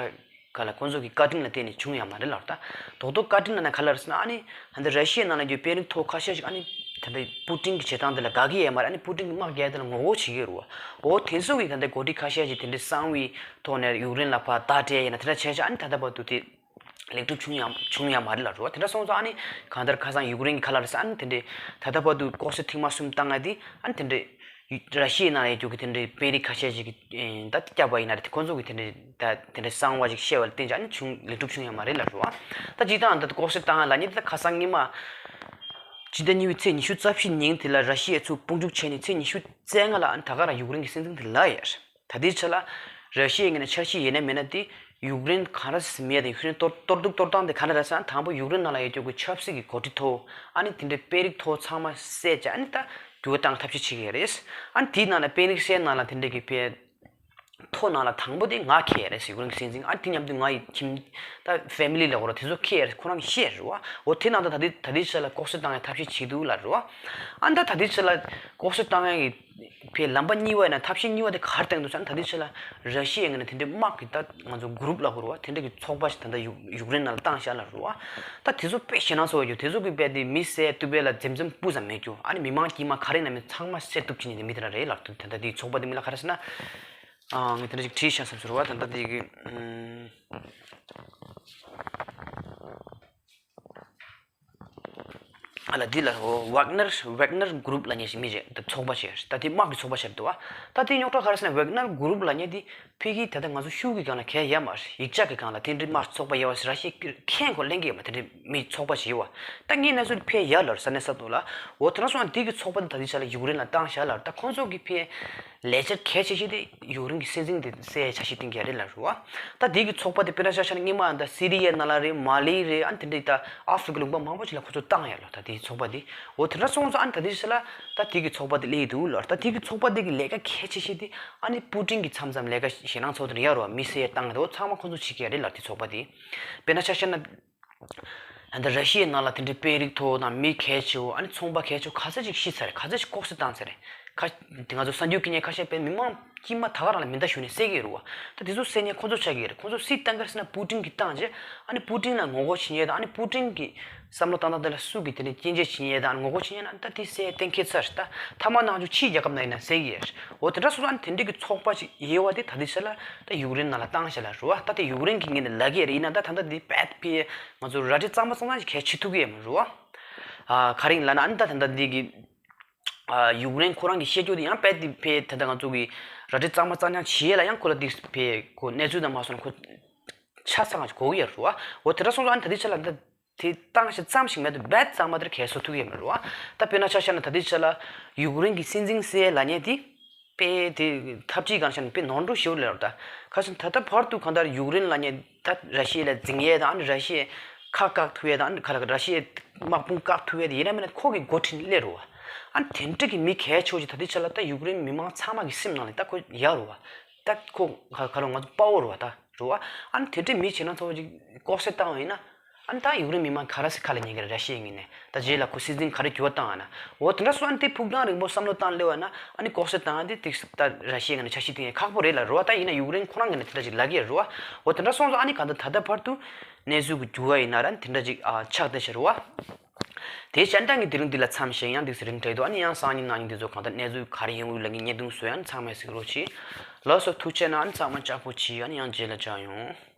ག་ལ་ཁོང་ཚོ་གི་བཀའ་དྲིན་ལ་བརྟེན་ནས་བྱུང་ཡོད་མ་རེད་ལབ། ད་རྡོག་རྡོག་བཀའ་དྲིན་ལབ་ན་ག་ལ་རེད་ཟེར་ན། ཨ་ནི་ད་ལྟ་ར་ཤི་ཡའི་ནང་ལ་ཡོད་དཔོན་རིགས་ཐོག་ཁ་ཤས་ཤིག་ཨ་ནི་ད་ལྟ་པུ་ཏིན་གྱི་བྱེད་སྟངས་དེ་ལ་དགའ་གི་ཡོད་མ་རེད། ཨ་ནི་པུ་ཏིན་གྱི་དམག་རྒྱག་དེ་ལ་ངོ་རྒོལ་བྱེད་ཀྱི་ཡོད་རེད་བ། འོ་དེ་ཚོ་གི་ད་ལྟ་འགོ་ཁྲིད་ཁ་ཤས་ཤིག་དེ་འདྲའི་གསང་བའི་ཐོག་ནས་ཡུཀ་རེན་ལ་ཕར་བརྡ་སྤྲད་ཡིན་ན་དེ་འདྲ་བྱས་བྱས། ཨ་ནི་ད་ལྟ་བར་དུ་དེ་ ལེགས་གྲུབ་བྱུང་ཡང་བྱུང་ཡང་མ་རེད་ལབ་རེད་བ། དེ་འདྲ་སོང་ཙང་ཨ་ནི་གང་ལྟར་ཁ་སང་ཡུཀ་རེན་གྱི་ཁ་ལག་རེད་ཟེར། ཨ་ནི་དེ་འདྲའི་ད་ལྟ་བར་དུ་ལྐོག་ཟ་ཐེངས་མ་གསུམ་བཏང་ཡ་དེ་ཨ་ནི་དེ་འདྲའི་ར་ཤི་ཡའི་ནང་ལ་ཡོད་རྒྱུ་གི་དེ་འདྲའི་དཔོན་རིགས་ཁ་ཤས་ཤིག་གིས་ད་བསྐྱབས་པ་ཡིན་ན་རེད། དེ་ཁོང་ཚོ་གིས་དེ་འདྲའི་ད་དེ་འདྲའི་གསང་བ་ཞིག་བཤད་པ་ལ་བརྟེན་བྱས་ཨ་ནི་བྱུང་ལེགས་གྲུབ་བྱུང་ཡང་མ་རེད་ལབ་རེད་བ། ད་སྤྱིར་བཏང་ད་ལྐོག་ཟ་བཏང་ཡ་ལབ་མཁན་དེ་ད་ཁ་སང་སྔོན་མ་ཕྱི་ཟླ་གཉིས་པའི་ཚེས་ཉི་ཤུ་རྩ་བཞི་ཉིན་དེ་ལ་ར་ཤི་ཡས་ཚུར་དཔུང་འཇུག་བྱས་ནས་ཚེས་ཉི་ཤུ་རྩ་ལྔ་ལ་ཨ་ནི་ད་ག་རང་ཡུཀ་རེན་གྱི་སྲིད་འཛིན་དེ་ལབ་ཡ་རེད། ད་ལྟའི་ཆ་ལ་ར་ཤི་ཡའི་ངོས་ནས་འཆར་གཞི་ཡིན་ན་མིན་ན་དེ་ཡུཀ་རེན་ག་འདྲ་སེ་མེད་དེ་ཡུཀ་རེན་གཏོར་གཏོར་སྡུག་གཏོར་སྟངས་དེ་ག་འདྲ་རེད་ཟེར་ན། དང་པོ་ཡུཀ་རེན་ནང་ལ་ཡོད་རྒྱུ་གི་ཆབ་སྲིད་ཀྱི་འགོ་ཁྲིད་ཐོག་ཨ་ནི་དེ་འདྲའི་དཔོན་རིགས་ཐོག་ཚང་མ་བསད་བྱས་ཨ་ནི་ད་འགྱུར་བ་བཏང་ཐབས་ཤེས་བྱེད་ཀྱི་རེད། ཨ་ནི་དེའི་ནང་ལ་དཔོན་རིགས་བསད་ནང་ལ་དེ་འདྲའི་གི་དཔེ་ཐོག་ནང་ལ་དང་པོ་དེ་ང་འཁེལ་ཡ་རེད་ཟེར། ཡུཀ་རེན་གྱི་སྲིད་འཛིན། ཨ་ནི་དེ་མཉམ་དུ་ང་ཡི་ཁྱིམ་ད་ཕེ་མི་ལི་ལབ་དགོས་རེད་བ། དེ་ཚོ་འཁེལ་ཡ་རེད། ཁོ་རང་གིས་བཤད་རེད་བ། འོ་དེ་ནང་ད་ད་ལྟའི་ད་ལྟའི་ཆ་ལ་ལྐོག་ཟ་བཏང་ཡ་ཐབས་ཤེས་བྱེད་འདུག་ལབ་རེད་བ། ཨ་ནི་ད་ད་ལྟའི་ཆ་ལ་ལྐོག་ཟ་བཏང་ཡ་གི་ཕའི་ལམ་པ་གཉིས་པ་ཡིན་ན་ཐབས་ཤེས་གཉིས་པ་དེ་ག་རེ་བཏང་འདུག་ཟེར་ན། ད་ལྟའི་ཆ་ལ་ར་ཤི་ཡའི་ངོས་ནས་དེ་འདྲའི་དམག་གི་ད་ང་ཚོ་གུ་རུབ་ལབ་དགོས་རེད་བ། དེ་འདྲ་གི་ཚོགས་པ་ཞིག་ད་ལྟ་ཡུ་ཡུཀ་རེན་ནང་ལ་བཏང་བཞག་ལབ་རེད་བ། ད་དེ་ཚོ་དཔེ་ཞེད་སྣང་ཚ་པོ་ཡོད། དེ་ཚོ་གི་དཔེ་དེ་མི་བསད་གཏུབ་པ་ལ་འཛེམ་འཛེམ་སྤུ་ཙམ་མེད་རྒྱུ། ཨ་ནི་མི་མང་དཀྱུས་མ་ག་རེ་ཡིན་ན་མིན་ཚང་མ་བསད་གཏུབ་བྱེད་མཁན་དེ་མི་དེ་འདྲ་རེད་ལབ་འདུག། ད་ལྟ་དེའི་ཚོགས་པ་དེ་མིང་ལ་ག་རེ་ཟེར་ན། ཨ་ངས་དེ་འདྲ་ཞིག་བྲིས་བཞག་བསམ་སོང་རེད་བ། ད་ལྟ་དེ་གི་ཨ་ལ་འདི་ལ་ཝག་ནར་ཝག་ནར་གུ་རུབ་ལབ་མཁན་ཞིག་མི་རེད། ད་ཚོགས་པ་ཞིག་རེད། ད་དེ་དམག་གི་ཚོགས་པ་ཞིག་རེད་འདུག་བ། ད་དེ་རྙོག་དྲ་ག་རེ་ཟེར་ན། ཝག་ནར་གུ་རུབ་ལབ་མཁན་དེ་ཕ་གི་ད་ལྟ་ང་ཚོ་ཤུགས་ཀྱི་སྒང་ལ་གང་ཡང་ཡོད་མ་རེད། ཡིག་ཆ་གི་སྒང་ལ་དེ་འདྲའི་དམག་ཚོགས་པ་ཡོད་པ་ཞིག་ར་ཤི་ཡའི་ཁྱོན་ཁོ་ལེན་གྱི་ཡོད་མ་རེད། དེ་འདྲའི་མི་ཚོགས་པ་ཞིག་ཡོད་བ། ད་ངས་གནས་ཚུལ་ཕར་ཡར་ལབ་རེད། ས་གནས་ས་ཐོག་ལ། འོ་དེ་འདྲ་སོང་ཙང་དེ་གི་ཚོགས་པ་དེ་ད་ལྟའི་ཆ་ལ་ཡུཀ་རེན་ལ་བཏང་བཞག་ལབ་རེད། ད་ཁོང་ཚོ་གི་ཕར་ལས་འཆར་གལ་ཆེ་ཤོས་དེ་ཡུཀ་རེན་གྱི་སྲིད་འཛིན་དེ་བསད་ཡ་འཆར་གཞི་བཏིང་གི་ཡ་རེད་ལབ་རེད་བ། ད་དེ་གི་ཚོགས་པ་དེ་དཔེར་ན་ཆ་བཞག་ན་སྔོན་མ་ད་སི་རི་ཡའི་ནང་ལ་རེད། མ་ལི་རེད། ཨ་ནི་དེ་འདྲའི་ད་ཨ་ཧྥི་རི་ཀའི་ལུང་པ་མང་པོ་ཞིག་ལ་ཁོ་ཚོ་བཏང་ཡ་ལབ། ད་དེའི་ཚོགས་པ་དེ། འོ་དེ་འདྲ་སོང་ཙང་ཨ་ནི་ད་དེ་ཆ་ལ་ད་དེ་གི་ཚོགས་པ་དེ་སླེབས་འདུག་ལབ། ད་དེ་གི་ཚོགས་པ་དེ་གི་ལས་ཀ་གལ་ཆེ་ཤོས་དེ་ཨ་ནི་པུ་ཏིན་གྱི་མཚམས་མཚམས་ལས་ཀ་ཞེད་སྣང་ཚ་པོ་དེ་འདྲ་ཡོད་རེད་བ། མི་བསད་ཡ་བཏང་ཡ་དེ་འོ་ཚང་མ་ཁོ་ཚོ་བྱེད་ཀྱི་ཡ་རེད་ལབ། དེ་ཚོགས་པ་དེ་དཔེར་ན་ཆ་བཞག་ན། ད་ལྟ་ར་ཤི་ཡའི་ནང་ལ་དེ་འདྲའི་དཔོན་རིགས་ཐོག་དང་མི་གལ་ཆེ་བོ། ཨ་ནི་ཚོང་པ་གལ་ཆེ་བོ་ག་ཚོད་ཅིག་ཤི་ཚར་རེད། ག་ཚོད་ཅིག་ལྐོག་ཟ་བཏང་ཚར་རེད། ཁ་དེ་ང་ཚོ་གསར་འགྱུར་སྐྱེལ་མཁན་ཁ་ཤས་དཔེ་མི་མང་དཀྱུས་མ་ད་ག་རང་ལ་མེ་མདའ་གཞུས་ནས་བསད་ཀྱི་ཡོད་རེད་བ། ད་དེ་ཚོ་བསད་མཁན་ཁོ་ཚོ་ཆགས་ཀྱི་ཡོད་རེད། ཁོ་ཚོ་སུས་བཏང་གི་རེད་ཟེར་ན་པུ་ཏིན་གྱིས་བཏང་རྗེས་ཨ་ནི་པུ་ཏིན་ལ་ངོ་རྒོལ་བྱེད་མཁན་དང་། ཨ་ནི་པུ་ཏིན་གྱི་བསམ་བློ་བཏང་སྟངས་དེ་ལ་སུ་གིས་དེ་འདྲའི་སྐྱོན་བརྗོད་བྱེད་མཁན་དང་། ངོ་རྒོལ་བྱེད་མཁན་ན་ད་དེ་བསད་གཏན་འཁེལ་ཚར་རེད། ད་ཐ་མག་ནང་བཞིན་ཕྱིའི་རྒྱལ་ཁབ་ནང་ཡིན་ན་བསད་ཀྱི་ཡོད་རེད། འོ་དེ་འདྲ་སོང་ཙང་ཨ་ནི་དེ་འདྲའི་གི་ཚོགས་པ་ཞིག་ཡོད་པ་དེ་ད་ལྟའི་ཆ་ལ་ད་ཡུཀ་རེན་ནང་ལ་བཏང་བཞག་ལབ་རེད་བ། ད་དེ་ཡུཀ་རེན་གྱི་ངོས་ནས་ལབ་ཀྱི་ཡོད་རེད། ཡིན་ན་ད་ད་ལྟ་འདི་རྦད་དེ་ང་ཚོ་རལ་གྲི་གཙང་མ་གཙང་གཙང་ཞིག་གལ་ཆེ་ཐུབ་ཀྱི་ཡོད་མ་རེད་བ། ཨ་ག་རེ་ཡིན་ལབ་ན། ཨ་ནི་ད་ད་ལྟ་འདི་གི་ཨ་ཡུཀ་རེན་ཁོ་རང་གི་བཤད་རྒྱུ་དེ་ཡང་རྦད་དེ་ཕར་ད་ལྟ་ང་ཚོ་གི་རལ་གྲི་གཙང་མ་གཙང་རྐྱང་བྱེད་ཡས་ལ་ཡང་ཁོ་ལ་འདི་ཕར་ཁོ་གནས་ཚུལ་དང་མ་སོང་ན་ཁོ་ཆ་ཚང་ཞིག་དགོས་ཀྱི་ཡོད་རེད་བ། འོ་དེ་འདྲ་སོང་ཙང་ཨ་ནི་ད་ལྟའི་ཆ་ལ་ད་དེ་བཏང་བཞག་ཙམ་ཞིག་མེད་དུ་རྦད་གཙང་མ་དེར་གལ་བཟོ་ཐུབ་ཀྱི་ཡོད་མ་རེད་བ། ད་དཔེར་ན་ཆ་བཞག་ན་ད་ལྟའི་ཆ་ལ་ཡུཀ་རེན་གྱི་སྲིད་འཛིན་ཟེར་ལབ་མཁན་དེ་དཔེ་དེ་ཐབས་ཇུས་སྒང་བཞག་ན་དཔེ་ནོར་འཁྲུལ་ཞེ་པོ་ལབ་རེད། ད་ཁ་སང་ད་ལྟ་བར་དུ་གང་ལྟར་ཡུཀ་རེན་ལབ་མཁན་ད་ར་ཤི་ཡ་ལ་འཛིང་ཡས་དང་། ཨ་ནི་ར་ཤི་ཡའི་ཁ་བཀག་ཐུབ་ཡས་དང་། ཨ་ནི་ག་ལ་ར་ཤི་ཡའི་དམག་དཔུང་བཀག་ཐུབ་ཡས་དེ་ཡིན་ན་མིན་ན་ཁོ་གི་འགོ་ཁྲིད་སླེབས་རེད་བ། ཨ་ནི་དེ་འདྲ་གི་མི་གལ་ཆེ་བོ་ཅིག་ད་ལྟའི་ཆ་ལ་ད་ཡུཀ་རེན་མི་མང་ཚང་མ་གི་སེམས་ནང་ལ་ད་ཁོ་ཡག་རེད་བ། ད་ཁོ་ག་ག་རེ་ང་ཚོ་དཔའ་བོ་རེད་བ། ད་རེད་བ། ཨ་ནི་དེ་འདྲའི་མི་བྱེད་ན་ཚོ་ཅིག་ལྐོག་གསོད་བཏང་བ་ཡིན་ན། ཨ་ནི་ད་ཡུཀ་རེན་མི་མང་ག་རེ་ཟེར་ཁ་ལ་ཉན་གི་རེད། ར་ཤི་ཡའི་ངོས་ནས་ད་རྗེས་ལ་ཁོ་སྲིད་འཛིན་ག་རེ་འགྱུར་བ་བཏང་བ་ན། འོ་དེ་འདྲ་སོང་ཨ་ནི་དེ་ཕུགས་རྒྱང་རིང་པོ་བསམ་བློ་བཏང་སླེབས་པ་ན། ཨ་ནི་ལྐོག་གསོད་བཏང་ཡ་དེ་ཏིག་ད་ར་ཤི་ཡའི་ངོས་ནས་འཆར་གཞི་བཏིང་ཡ་ཁག་པོ་རེད་ལབ་རེད་བ། ད་ཡིན་ན་ཡུཀ་རེན་ཁོ་རང་ངོས་ནས་དེ་འདྲ་ཅིག་ལབ་ཀྱི་རེད་བ། འོ་དེ་འདྲ་སོང་ཙང་ཨ་ནི་གང་ལྟར་ད་ལྟ་བར་དུ་གནས་ཚུལ་གྱི་འགྱུར་བ་ཡིན་ན་ར་དེ་འདྲ་ཅིག་ཨ་ཆགས་བསྡད་ཤག་རེད་བ། དེ་བྱས་ཙང་གི་དེ་རིང་འདི་ལ་མཚམས་བཞག་ཡང་ཏིག་ཙམ་རིང་དྲགས་འདུག། ཨ་ནི་ཡང་སང་ཉིན་གནངས་ཉིན་འདི་ཚོ་གང་ལྟར་གནས་ཚུལ་ག་རེ་ཡོང་གི་ཡོད་ལབ་མཁན་བརྙན་ཐུང་བཟོ་ཡ། ཨ་ནི་ཚང་མས་གཟིགས་རོགས་གྱིས། ལགས་སོ། ཐུགས་རྗེ་གནང་། ཨ་ནི་ཚང་མ་ལྕགས་པོ་གྱིས། ཨ་ནི་ཡང་རྗེས་ལ་མཇལ་ཡོང་།